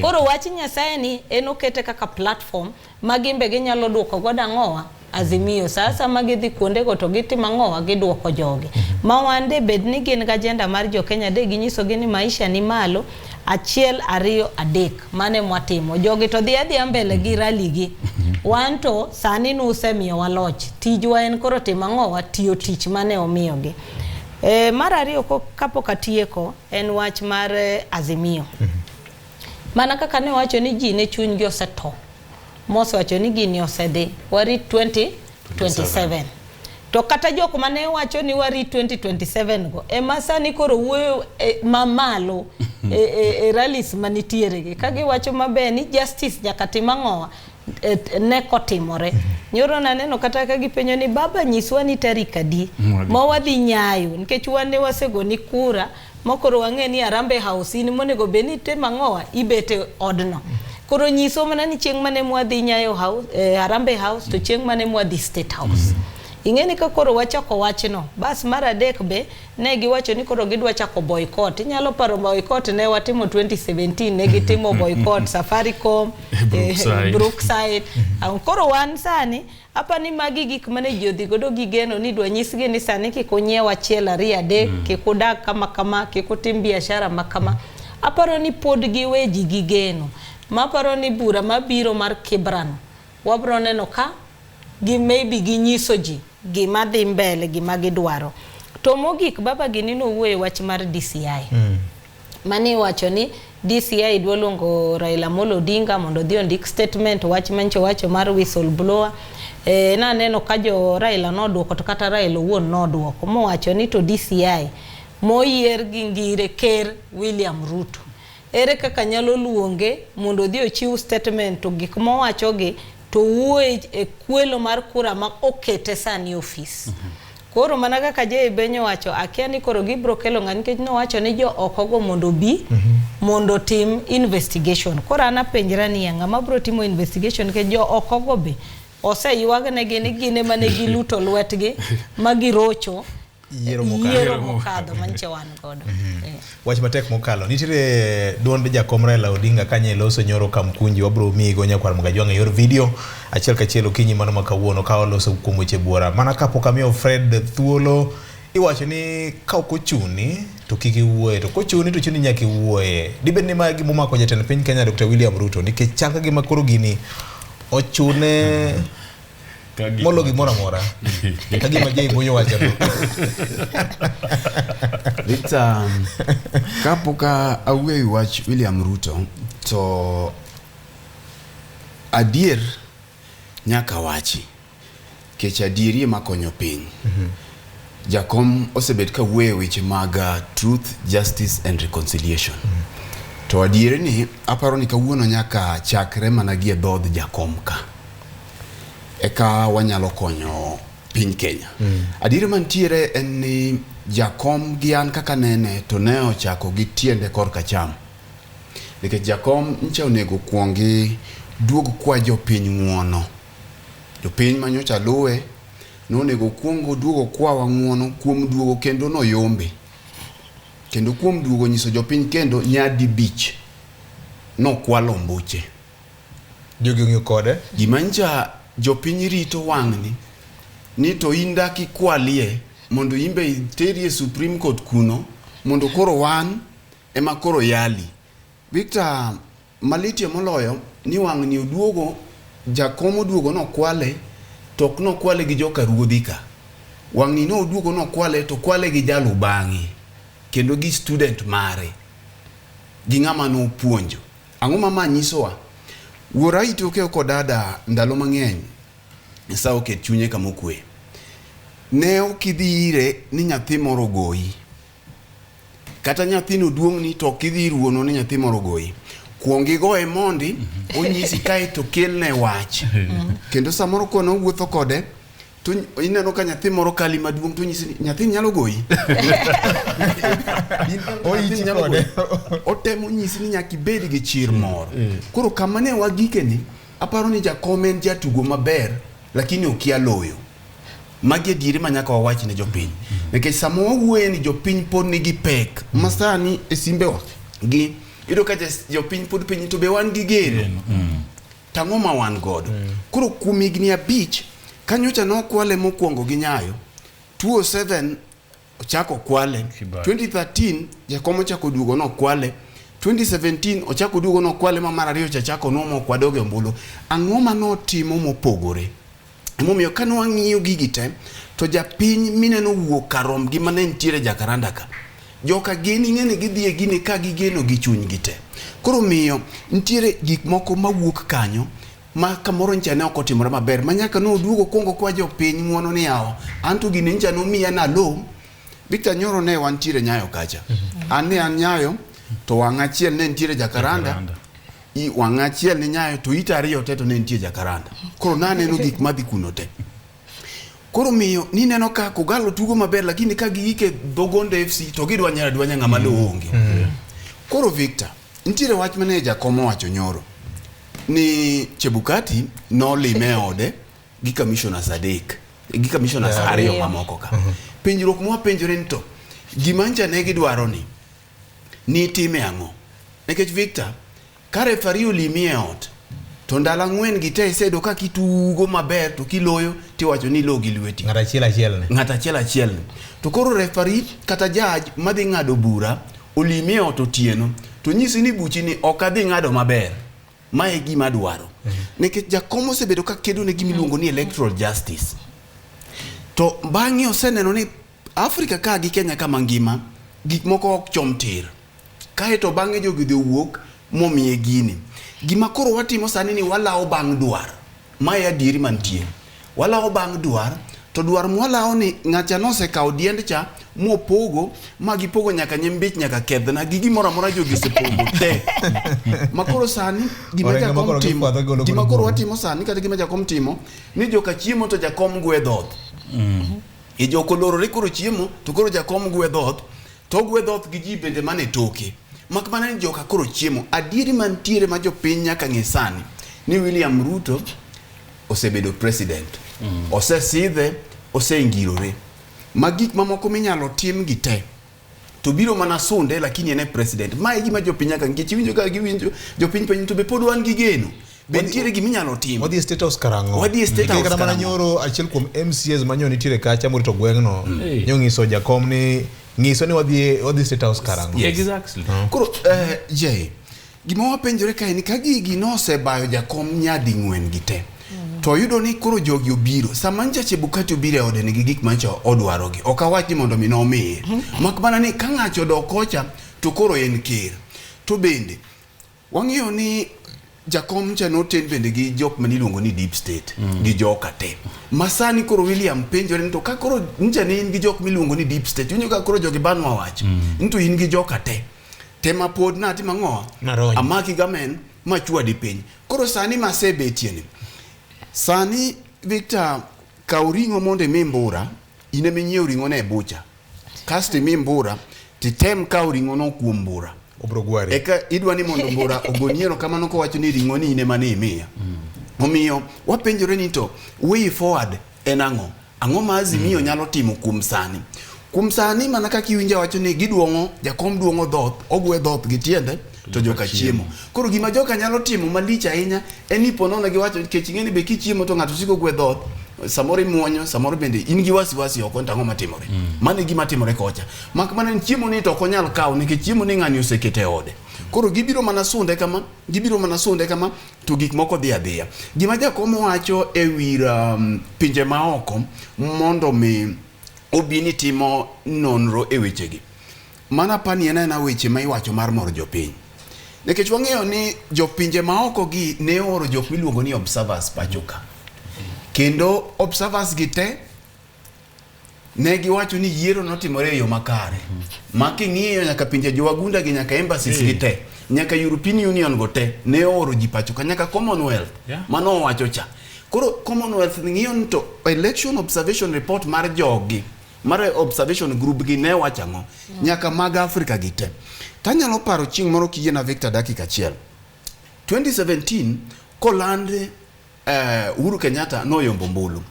Koro wach Nyasaye ni en okete kaka platform ma gimbe ginyalo duoko godo ang'owa Azimio. Sasa ma gidhi kuondego to gitimo ang'owa, giduoko jogi. Ma wan de bed ni gin gi agenda mar jo Kenya de ginyiso gi ni maisha ni malo, 1 2 3 mane mwatimo. Jogi to dhi adhiya mbele gi rally gi. Wan to sani nusemiyowa loch. Tijwa en koro timo ang'owa, tiyo tich mane omiyogi. Mar ariyo kapok atieko en wach mar Azimio. Mana kaka ne wacho ni ji ne chunygi osetho. Mosewacho ni gini osedhi, warit 2027. To kata jok mane wacho ni warit 2027 go, ema sani koro wuoyo mamalo e rallies manitiere gi. Ka giwacho maber ni justice nyaka tim ang'owa, ne kotimore. Nyoro naneno kata ka gipenjo ni baba nyiswa ni tarik adi ma wadhi nyayo, nikech wan ne wasegoni kura mokoro wang'e ni Harambee House in monego bed ni itimo ang'owa, ibete odno. Koro nyiso mana ni chieng' mane mwadhi nyayo house, Harambee House to chieng' mane mwadhi State House. Ing'e ni ka koro wachako wachno, bas mar adek be ne giwacho ni koro gidwa chako boycott. Inyalo paro boycott ne watimo 2017, ne gitimo boycott Safaricom, Brookside. Koro wan sani apa ni magi gik mane ji odhi godo gi geno ni dwa nyisgi ni sani kik unyiew 1 2 3, kik udag kama kama, kik utim biashara ma kama. Aparo ni pod giwe ji gi geno. Maparo ni bura mabiro mar Kibra no, wabro neno ka gi maybe ginyiso ji gima dhi mbele, gima gidwaro. To mogik baba gini nowuoyo wach mar DCI. Mane iwacho ni DCI dwa luongo Raila Amolo Odinga mondo odhi ondik statement wach mancho wacho mar whistleblower. Naneno ka jo Raila noduoko to kata Raila owuon noduoko mowacho ni to DCI moyier gi ngire ker William Ruto. Ere kaka nyalo luonge mondo odhi ochiw statement to gik mowachogi to wuoye e kwelo mar kura ma okete sani ofis. Koro mana kaka Jay Benyo wacho, akia ni koro gibro kelo ng'a nikech nowacho ni jo oko go mondo obi mondo tim investigation. Koro an apenjra niya, ng'ama bro timo investigation nikech jo oko go be oseywagnegi ni gin ema ne giluto lwetgi ma girocho yiero mokadho manche wan godo. Wach matek mokalo. Nitiere duond jakom Raila Odinga kanye loso nyoro Kamkunji, wabro miyigo nyakwar Mgajwang' e yor video achiel kachiel okinyi mano ma kawuono ka waloso kuom weche buora. Mana kapok amiyo Fred thuolo, iwacho ni ka ok ochuni to kik iwuoye, to kochuni to chuni nyaka iwuoye. Dibed ni mae gima omako jatend piny Kenya Dr. William Ruto, nikech chal ka gima koro gini ochune molo gimoro amora. Ka gima Jay Bonyo wacho no. Victor, kapok awuoyo wach William Ruto, to adier nyaka wachi, kech adieri ema konyo piny. Jakom osebet ka wuoyo weche mag truth, justice and reconciliation. To adieri ni aparo ni kawuono nyaka chakre mana gi e dhood jakom ka. Eka wanyalo konyo piny Kenya. Adieri mantiere en ni jakom gi an kaka nene to ne ochako gi tiende korka cham. Nikech jakom ncha onego kuongi duog kwa jopiny ng'uono. Jopiny manyocha luwe nonego kuong oduog okwawa ng'uono kuom duogo kendo noyombe. Kendo kuom duogo nyiso jopiny kendo nyadi bich nokwalo ombuche. Jogi ong'iyo kode. Gima ncha jopiny rito wang'ni ni to in dak ikwalie mondo in be iteri e Supreme Court kuno mondo koro wan ema koro yali. Victor, malitie moloyo ni wang'ni oduogo jakom oduogo nokwale to ok nokwale gi joka ruodhi ka. Wang'ni noduogo nokwale to kwale gi jalubang'e kendo gi student mare gi ng'ama nopuonjo. Ang'o ma ma nyisowa? Wuora itoke kod dada ndalo mang'eny Nyasaye oket chunye kama okwe. Ne ok idhi ire ni nyathi moro ogoyi. Kata nyathino duong'ni to ok idhi ir wuonu ni nyathi moro ogoyi. Kuong igoye mondi onyisi kae to kelne wach. Kendo samoro kono wuotho kode to ineno ka nyathi moro kali maduong' to onyisi ni nyathini nyalo goyi. Oichi Nyalo kode. goyi. Otemo nyisi ni nyaka ibed gi chir moro. Koro kama ne wagike ni aparo ni jakom en jatugo maber lakini okia loyo. Magi adieri ma nyaka wawach ne jopiny. Nikech sama wawuoye ni jopiny pod nigi pek ma sani e simbewa gi iyudo ka jopiny pod penji to be wan gi geno. Tang'o ma wan godo. Koro kuom higni 5 kanyocha nokwale mokwongo gi Nyayo 2007 ochako kwale Kibaki. 2013 jakom ochako duogo nokwale 2017 ochako duogo nokwale ma mar ariyo cha chako nuomo ok wadoge ombulu. Ang'o ma notimo mopogore? Emomiyo ka nwang'iyo gigi te to japiny mineno wuok karom gi mane nitiere Jacaranda ka. Joka gin ing'e ni gidhi e gini ka gigeno gi chunygi te. Koro miyo nitiere gik moko mawuok kanyo ma kamoro ncha ne ok otimore maber ma nyaka noduogo kuongo kwa jopiny ng'uono ni yawa anto gini ncha nomiya nalo. Victor Nyoro ne wantiere Nyayo kacha. An ne an Nyayo to wang' achiel ne nitiere Jacaranda. Jacaranda. I wang' achiel ni Nyayo to ita ariyo te to ne nitie Jacaranda. Koro naneno gik madhi kuno te. Koro miyo nineno ka Kogalo tugo maber lakini ka giike dho Gonde FC to gidwa nyara dwanya ng'ama lo onge. Koro Victor, nitiere wach mane jakom owacho nyoro ni Chebukati nolime e ode gi commissioners adek gi commissioners ariyo mamoko ka. Penjruok mwapenjore ni to gima ncha ne gidwaro ni nitime ang'o? Nikech Victor, ka referee olimi e ot to ndalo ang'wen gi te iseyudo ka kitugo maber to kiloyo tiwacho ni ilo gi lweti. Ng'at achiel achiel ne. Ng'at achiel achiel ni. To koro referee kata judge madhi ng'ado bura olimi e ot otieno to nyisi ni buchi ni ok adhi ng'ado maber. Ma e gima adwaro. Nikech jakom osebedo ka kedo ne gima iluongo ni electoral justice. To bang'e oseneno ni Afrika ka gi Kenya ka mangima gik moko ok chom tir. Kae to bang'e jogi dhi owuok momiye gini. Gima koro watimo sani ni walawo bang' dwar. Mae adieri mantie. Walawo bang' dwar to dwar mwalawo ni ng'acha nosekawo diend cha mopogo ma gipogo nyaka nyembich nyaka kedhna gi gimoro amora jogi osepogo te. Ma koro sani gima Orengo ma jakom koro timo gifwadho golo gima godo koro buru. watimo sani kata gima jakom timo ni joka chiemo to jakom gwe dhoth. E jok olorore koro chiemo to koro jakom gwe dhoth to ogwe dhoth gi ji bende mane toke. Mak mana ni joka koro chiemo. Adieri mantiere ma jopiny nyaka ng'e sani ni William Ruto osebedo president. Osesidhe, osengirore. Ma gik mamoko minyalo tim gi te to biro mana sunde lakini en e president. Ma e gima jopiny nyaka nikech iwinjo ka giwinjo jopiny penjo to be pod wan gi geno. Be nitiere gima inyalo tim? Wadhi e State House karang'o? Wadhi e State Nikech House kata mana karang'o? nyoro achiel kuom MCAs manyo nitiere kacha morito gweng'no Hey. nyonyiso jakom ni nyiso ni wadhi wadhi State House karang'o. Yes. Exactly. Koro Jay, gima wapenjore kae ni ka gigi nosebayo jakom nyading'wen gi te to oyudo ni koro jogi obiro sama ncha Chebukati obiro e ode nigi gik mancha odwarogi ok awach ni mondo mi nomiye mak mana ni ka ng'acho odok kocha to koro en ker to bende wang'eyo ni jakom cha noten bende gi jok mane iluongo ni deep state gi joka te ma sani koro William penjore ni to ka koro ncha ne in gi jok miluongo ni deep state winjo ka koro jogi banwa wach ni to in gi joka te Tema pod natimo ang'o? Narony. Amaki gamen machwadi piny. Koro sani masebetie ni. Sani Victor kaw ring'o mondo imi mbura, in ema inyiew ring'o ne e bucha. Kasto imi mbura, titem kaw ring'o no kuom mbura. Obro gwari. Eka idwa ni mondo mbura ogoni erokamano kowacho ni ring'o ni in ema ne imiya. Omiyo wapenjore ni to way forward en ang'o? Ang'o ma Azimio nyalo timo kuom sani? Kuom sani mana kaka iwinjo wacho ni giduong'o, jakom duong'o dhoth, ogwe dhoth gi tiende to joka chiemo. Koro gima joka nyalo timo malich ahinya en ni ponono giwacho nikech ing'e ni be kichiemo to ng'ato siko gwe dhoth, samoro imuonyo, samoro bende in gi wasiwasi oko to ang'o matimore. Mano e gima timore kocha. Mak mana ni chiemo ni to ok onyal kawo nikech chiemo ni ng'ani osekete e ode. Koro gibiro mana sunde kama, gibiro mana sunde kama to gik moko dhi adhiya. Gima jakom wacho e wi pinje maoko mondo mi obi ni timo nonro e wechegi. Mana apani en aena weche ma iwacho mar moro jopiny. Nikech wang'eyo ni jopinje maoko gi ne ooro jok miluongo ni observers pacho ka. Kendo observers gi te ne giwacho ni yiero notimore e yo makare. Ma king'iyo nyaka pinje jowagunda gi nyaka embassies gi te, nyaka European Union go te ne ooro ji pacho ka, nyaka Commonwealth mano owacho cha. Koro Commonwealth ng'iyo ni to election observation report mar jogi, mar observation group gi ne wacho ang'o, nyaka mag Africa gi te. Tanyalo paro chieng' moro kiyiena Victor dakika achiel. 2017 koland Uhuru Kenyatta noyombo ombulu.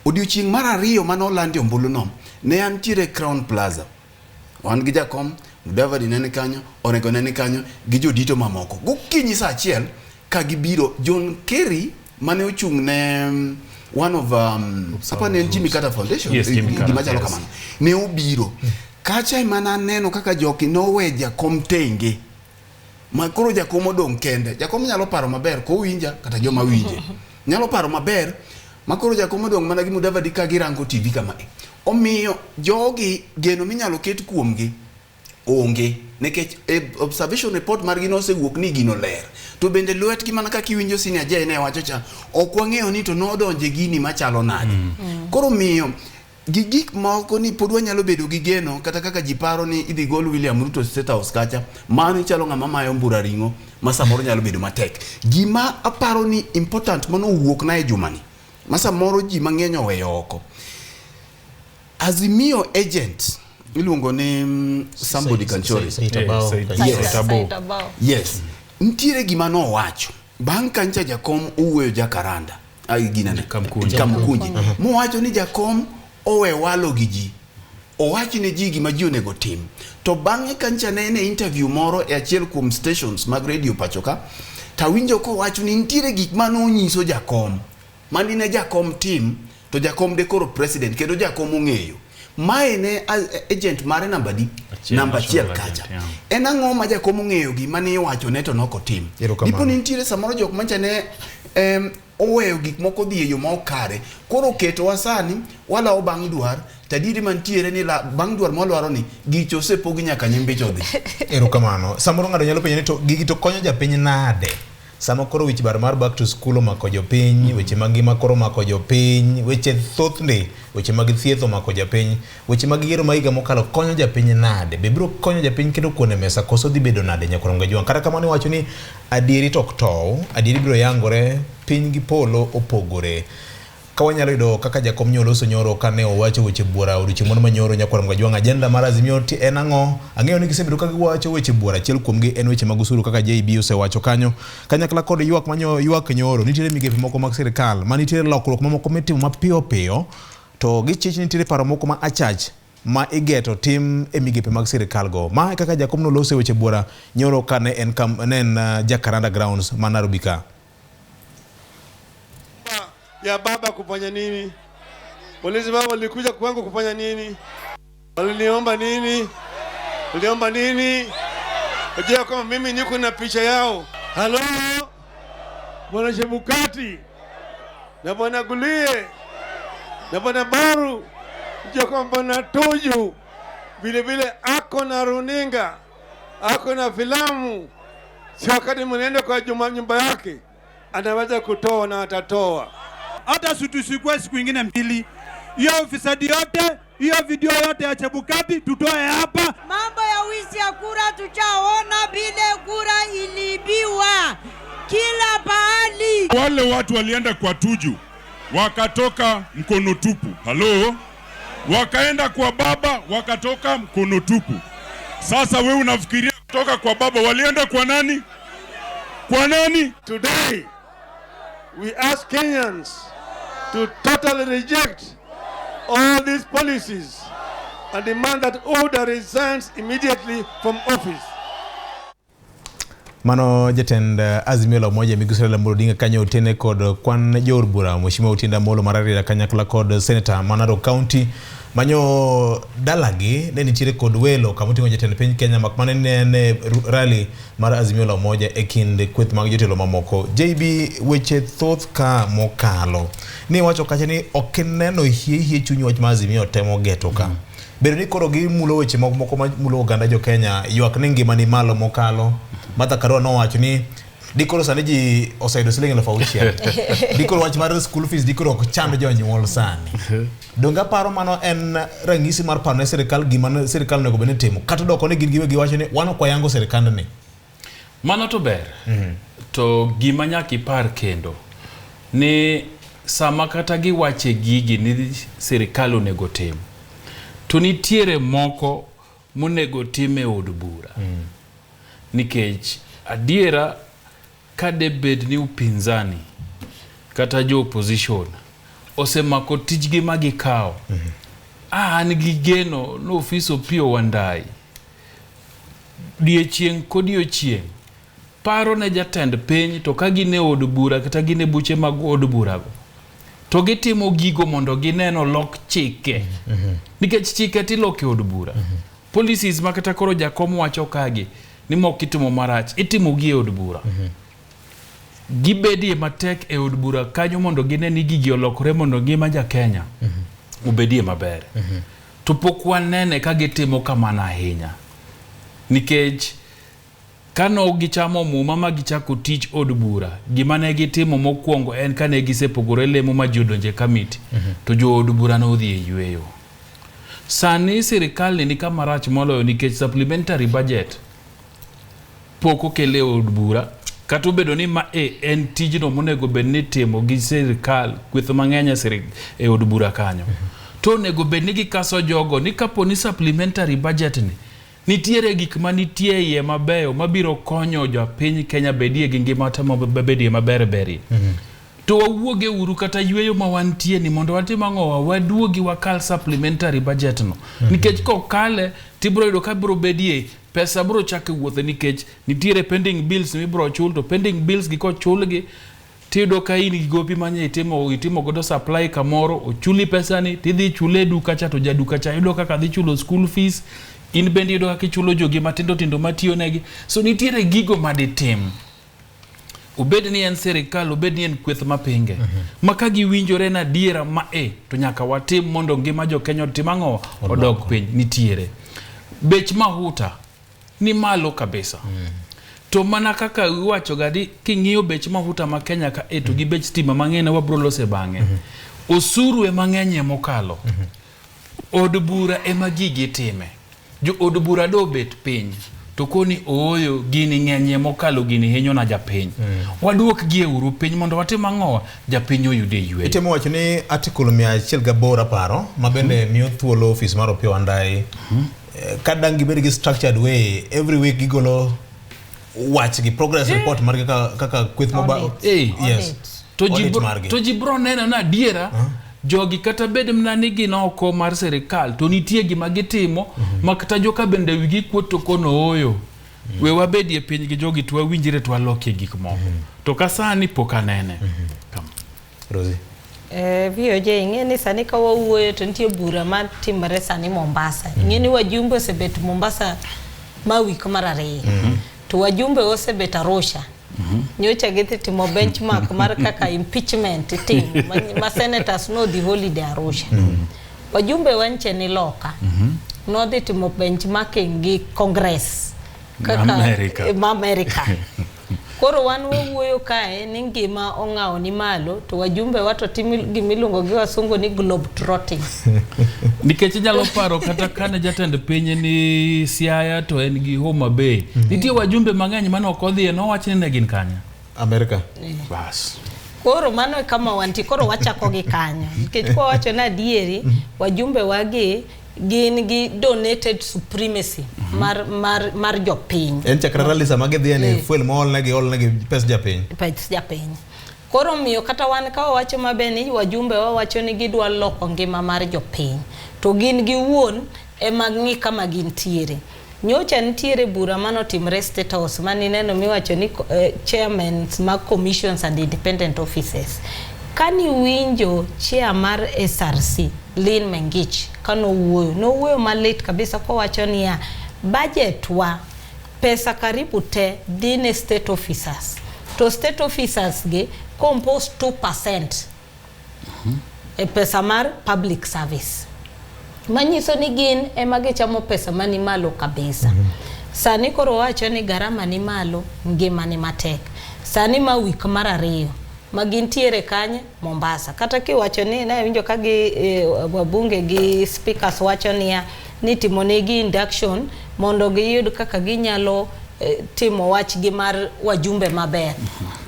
Odiochieng' mar ariyo mane olandi ombulu no, ne antiere Crown Plaza. Wan gi jakom, Mudavadi ne ni kanyo, Orengo ne ni kanyo, gi jodito mamoko. Gokinyi saa achiel ka gibiro, John Kerry mane ochung' ne one of apa ne en Jimmy Carter Foundation, Yes, Jimmy Carter, gima chalo yes. kamano. Ne obiro. Kacha ema naneno kaka joki nowe jakom tenge. Ma koro jakom odong' kende. Jakom nyalo paro maber kowinja kata joma winje. Nyalo paro maber ma koro jakom odong' mana gi Mudavadi ka girango TV kama. Omiyo jogi geno minyalo ket kuomgi onge nikech observation report margi nosewuok ni gino ler. To bende lwetgi mana kaka iwinjo Senior J ne wacho cha, ok wang'eyo ni to nodonje gini machalo nade. Koro miyo gi gik moko ni pod wanyalo bedo gi geno kata kaka ji paro ni idhi gol William Ruto State House kacha, mano ichalo ng'ama mayo mbura ring'o ma samoro nyalo bedo matek. Gima aparo ni important mano owuok na e jumani ma samoro ji mang'eny oweyo oko. Azimio agent iluongo ni somebody Kanchori. Yes. Nitiere gima nowacho bang' kancha jakom owuoyo Jacaranda. Ai ginene. Kamkunji. Mowacho ni jakom owe walo gi ji. Owach ne ji gima ji onego tim. To bang'e kancha ne en e interview moro e achiel kuom stations mag radio pacho ka, tawinjo kowacho ni nitiere gik mane onyiso jakom. Mani ne jakom tim, to jakom de koro president, kendo jakom ong'eyo. Mae ne agent mare namba di? Namba achiel kacha. En ang'o ma jakom ong'eyo gima ne iwacho ne to nokotim? Dipo ni nitiere samoro jok mancha ne oweyo gik moko dhi e yo ma ok kare. Koro oketowa sani, walawo bang' dwar, tadieri mantiere ni bang' dwar mwalwaro ni, gicho osepogi nyaka nyimbicho dhi. Erokamano. Samoro ng'ato nyalo penjo ni to gigi to konyo japiny nade? Sama koro wich bar mar back to school omako jopiny, weche mag ngima koro omako jopiny, weche thothne, weche mag thieth omako japiny, weche mag yiero ma higa mokalo konyo japiny nade? Be biro konyo japiny kendo kuon e mesa koso dhi bedo nade nyakwar Gajuang'? Kata kamano iwacho ni adieri to ok tow, adieri biro yangore, piny gi polo opogore. Ka wanyalo yudo kaka jakom nyoloso nyoro kane owacho weche buora odiochieng' moro manyoro nyakwar Gajuang', agenda mar Azimio en ang'o? Ang'eyo ni gisebedo ka giwacho weche buora, achiel kuomgi en weche mag osuru kaka JB osewacho kanyo. Kanyakla kod ywak manyo ywak nyoro, nitiere migepe moko mag sirikal ma nitiere lokruok mamoko mitimo mapiyo piyo, to gichich nitiere paro moko ma achach ma igeto tim e migepe mag sirikal go. Ma kaka jakom noloso weche buora nyoro kane en Jacaranda Grounds ma Nairobi ka. Ya baba kufanya nini? Polisi baba walikuja kwangu kufanya nini? Waliniomba nini? Waliomba nini? Wajua kama mimi niko na picha yao. Halo? Bwana Chebukati na Bwana Gulie na Bwana Baru, wajua kama Bwana Tuju vile vile ako na runinga, ako na filamu. Si wakati mnaenda kwa nyumba yake anaweza kutoa na atatoa. Hata tusikue siku nyingine mbili. Hiyo ufisadi yote, hiyo video yote ya Chebukati tutoe hapa. Mambo ya wizi ya kura tuchaona, vile kura iliibiwa kila pahali. Wale watu walienda kwa Tuju wakatoka mkono tupu. Halo, wakaenda kwa baba wakatoka mkono tupu. Sasa wewe unafikiria kutoka kwa baba walienda kwa nani? Kwa nani? Today, we ask Kenyans to totally reject all these policies and demand that UDA resigns immediately from office. Mano jatend Azimio la Umoja Migosi Raila Amolo Odinga kanyo otene kod kwan jood bura Mheshimiwa Otiende Amollo mar Rarieda kanyakla kod Senator ma Narok County manyo dalagi ne nitiere kod welo kama oting'o jatend piny Kenya mak mana ni en e rally mar Azimio la Umoja e kind kweth mag jotelo mamoko. JB weche thoth ka mokalo ni wacho kacha ni ok ineno hie hie chuny wach ma Azimio temo geto ka. Bedo ni koro gimulo weche moko moko mamulo oganda jo Kenya ywak ni ngima ni malo mokalo. Martha Karua nowacho ni dikoro sani ji oseyudo siling 6,000. Dikoro wach mar school fees dikoro ok chand jonyuol sani. Donge aparo mano en ranyisi mar paro ne sirikal gima ne sirikal onego bed ni timo kata doko ni gin giwegi wacho ni wan ok wayango sirikandni. Mano to ber. To gima nyaka ipar kendo ni sama kata giwache gigi ni sirikal onego tim, to nitiere moko monego tim e od bura. Nikech adiera ka debed ni upinzani kata jo opposition osemako tijgi ma gikawo, an gi geno ni ofis Opiyo Wandayi diechieng' kodiechieng' paro ne jatend piny to ka gin e od bura kata gin e buche mag od burago to gitimo gigo mondo ginen olok chike. Nikech chike tiloko e od bura. Policies ma kata koro jakom wacho kagi ni moko itimo marach itimo gi e od bura. Gibedie matek e od bura kanyo mondo gine ni gigi olokore mondo ngima ja Kenya obedie maber. To pok wanene ka gitimo kamano ahinya. Nikech kano gichamo muma ma gichako tich od bura, gima ne gitimo mokwongo en kane gisepogore lemo ma ji odonje kamiti, to jo od bura nodhi e yweyo. Sani sirikal ni kama rach moloyo nikech supplementary budget pok okel e od bura, kata obedo ni ma e en tijno monego bed ni itimo gi sirikal kweth mang'eny e od bura kanyo. To onego bed ni gikaso jogo ni kapo ni supplementary budget ni nitiere gik manitie iye mabeyo mabiro konyo jopiny Kenya bedie gi ngima te mabedie maber berie. To wawuoge uru kata yweyo ma wantie ni mondo watim ang'owa waduogi wakal supplementary budget no. Nikech kokale tibiro yudo ka biro bedie pesa biro chako wuothe nikech nitiere pending bills mibiro chul to pending bills gi kochulgi tiyudo ka in gi gopi manye itimo godo supply kamoro ochuli pesani tidhi chule e duka cha to jaduka cha yudo kaka dhi chulo school fees in bende iyudo kaka ichulo jogi matindo tindo matiyo negi. So nitiere gigo maditim obed ni en sirikal obed ni en kweth mapinge ma ka giwinjore na adiera ma e to nyaka watim mondo ngima jo Kenya otim ang'o odog piny. Nitiere bech mahuta ni malo kabisa. To mana kaka iwacho ga ni king'iyo bech mafuta ma Kenya ka e to gi bech stima mang'eny wabro lose bang'e. Osuru ema ng'enyie mokalo. Od bura ema gigi time. Jo od bura do bet piny to koni ooyo gini ng'enyie mokalo gini hinyo na japiny. Waduok gi e uru piny mondo watim ang'owa japiny oyude yweyo. Itemo wacho ni article 108 aparo ma bende miyo thuolo ofis mar Opiyo Wandayi ka dang' gibed gi structured way every week gigolo wachgi progress report margi kaka kweth Audit. Yes. To ji Audit margi. to ji bro neno na adiera jogi kata bed mana ni gin oko mar sirikal to nitie gima gitimo ma kata joka bende wigi kuot to kono ooyo. We wabedie piny gi jogi to wawinjre to walokie gik moko. To ka sani pok anene. Rosie. VOJ ing'e ni sani ka wawuoyo to nitie bura matimore sani Mombasa. Ing'e ni wajumbe osebet Mombasa ma wik mar ariyo. To wajumbe osebet Arusha. Nyocha gidhi timo benchmark mar kaka impeachment itimo ma senators nodhi holiday Arusha. Wajumbe wanche ni loka. Nodhi timo benchmarking gi Congress. Kaka America. Ma America. Koro wan wawuoyo kae ni ngima ong'awo ni malo to wajumbe wa to timo gimiluongo gi wasungu ni globe trotting. Nikech inyalo paro kata kane jatend piny ni Siaya to en gi Homa Bay. Nitie wajumbe mang'eny mane ok odhiye nowach ni ne gin kanye. Amerika. Bas. Koro mano e kama wantie, koro wachako gi kanyo. Nikech kwa wacho na adieri, wajumbe wagi gin gi donated supremacy mar jopiny. En chakre rally sama gidhiye ni fuel moolnegi oolnegi pes japiny. Pes japiny. Koro miyo kata wan ka wawacho maber ni wajumbe wawacho ni gidwa loko ngima mar jopiny. To gin giwuon ema ng'i kama gintiere. Nyocha nitiere bura manotimre State House manineno miwacho ni chairmen mag commissions and independent offices. Kaniwinjo chair mar SRC, Lynn Mengich, kanowuoyo, nowuoyo malit kabisa kowacho niya, budget wa pesa karibu te dhi ne state officers. To state officers gi compose 2% e pesa mar public service. Manyiso ni gin ema gichamo pesa mani malo kabisa. Sani koro wacho ni garama ni malo, ngima ni matek. Sani ma wik mar ariyo ma gintiere kanye Mombasa. Kata kiwacho ni ne winjo ka gi wabunge gi speakers wacho niya ni timo negi induction mondo giyud kaka ginyalo timo wachgi mar wajumbe maber.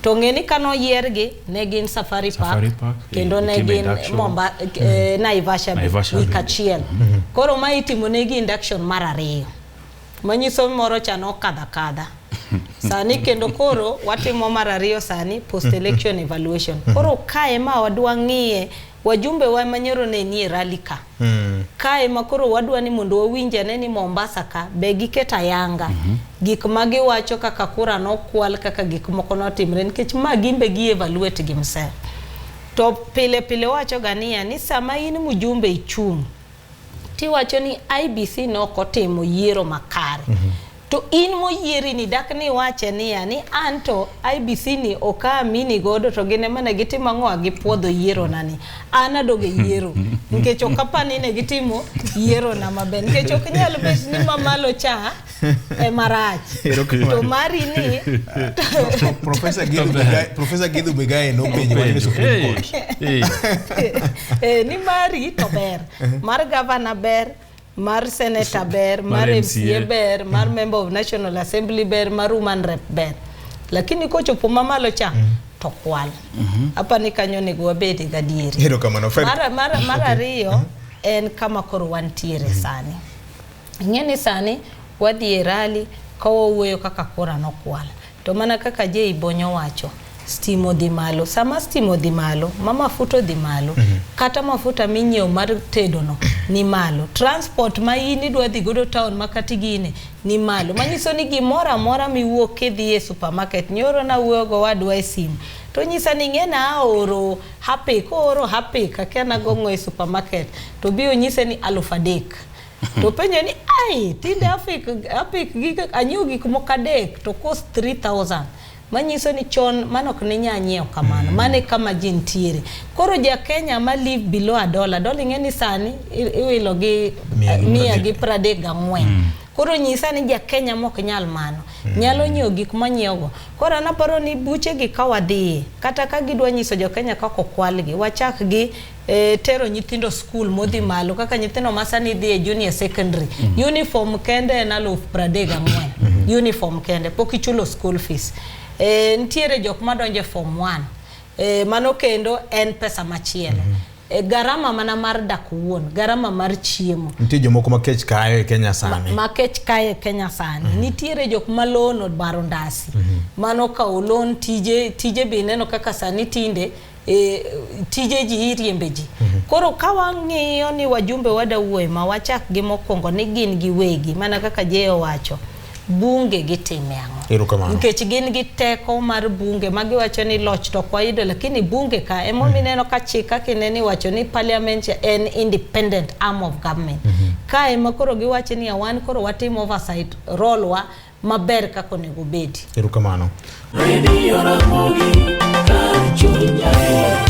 To ng'e ni kanoyiergi ne gin Safari Park, kendo ne gin Naivasha wik achiel. Koro ma itimo negi induction mar ariyo. Manyiso moro cha nokadho akadha. Sani kendo koro watimo mar ariyo sani post election evaluation. Koro kae ma wadwa ng'iye wajumbe wa manyoro ne nie rally ka. Kae ma koro wadwa ni mondo wawinj ane ni Mombasa ka be giketo ayanga gik ma giwacho kaka kura nokwal kaka gik moko notimre nikech ma gin be gi evaluate themselves. To pile pile wacho ga niya ni sama in mjumbe ichung' tiwacho ni IBC nokotimo yiero makare. To in moyieri ni dak ni wache niya ni anto IBC ni ok amini godo to gin ema ne gitimo ang'o gipuodho yiero na ni an adog e yiero nikech ok apar ni ne gitimo yiero na maber nikech ok nyal bet ni mamalo cha ema rach to mari ni Professor Githu Muigai nopenjo wach ni Supreme Court. Ni mari to ber mar governor ber mar senator ber, mar MCA ber, mar member of National Assembly ber, mar woman rep ber. Lakini kochopo mamalo cha to kwal. Apa ni kanyo onego wabede gadieri. Mar ariyo en kama koro wantiere sani. Ing'e ni sani wadhi e rally ka wawuoyo kaka kura nokwal. To mana kaka Jay Bonyo wacho, stima odhi malo. Sama stima odhi malo, ma mafuta odhi malo, kata mafuta minyiewo mar tedo no ni malo. Transport ma in idwa dhi godo town ma kata gine ni malo. Manyiso ni gimoro amora miwuok kidhi e supermarket, nyoro nawuoyo gowadwa e simu, to nyisa ni ing'e na aoro Harpic, kooro Harpic, akia nagong'o e supermarket, to bi onyise ni 3,000. To penjo ni ai, tinde Harpic anyiewo gik moko 3 to cost 3,000. Manyiso ni chon mano ok ne nyal nyiewo kamano. Mano e kama ji nitiere. Koro ja Kenya ma live below a dollar, dollar ing'e ni sani iwilo gi 134. Koro nyisa ni ja Kenya mok nyal mano. Nyalo nyiewo gik manyiewogo. Koro an aparo ni buche gi ka wadhiye, kata ka gidwa nyiso jo Kenya kaka okwalgi, wachak gi tero nyithindo skul modhi malo kaka nyithindo ma sani dhi e junior secondary. Uniform kende en 34,000. Uniform kende pok ichulo school fees. Nitiere jok madonjo e form 1. Mano kendo en pesa machielo. Garama mana mar dak wuon, garama mar chiemo. Nitie jomoko ma kech kayo e Kenya sani. Ma kech kayo e Kenya sani. Nitiere jok ma loan obaro ndasi. Mano kawo loan tije be ineno kaka sani tinde tije ji iriembe ji. Koro ka wang'iyo ni wajumbe wada wuoye ma wachak gi mokwongo ni gin giwegi mana kaka Jay owacho bunge gitime ang'o? Nikech gin gi teko mar bunge ma giwacho ni loch to ok wayudo lakini bunge ka emomiyo ineno ka chik kaka ineno iwacho ni parliament en independent arm of government. Ka ema koro giwacho ni wan koro watimo oversight role wa maber kaka onego obedi. Erokamano. Radio Ramogi, kar chuny.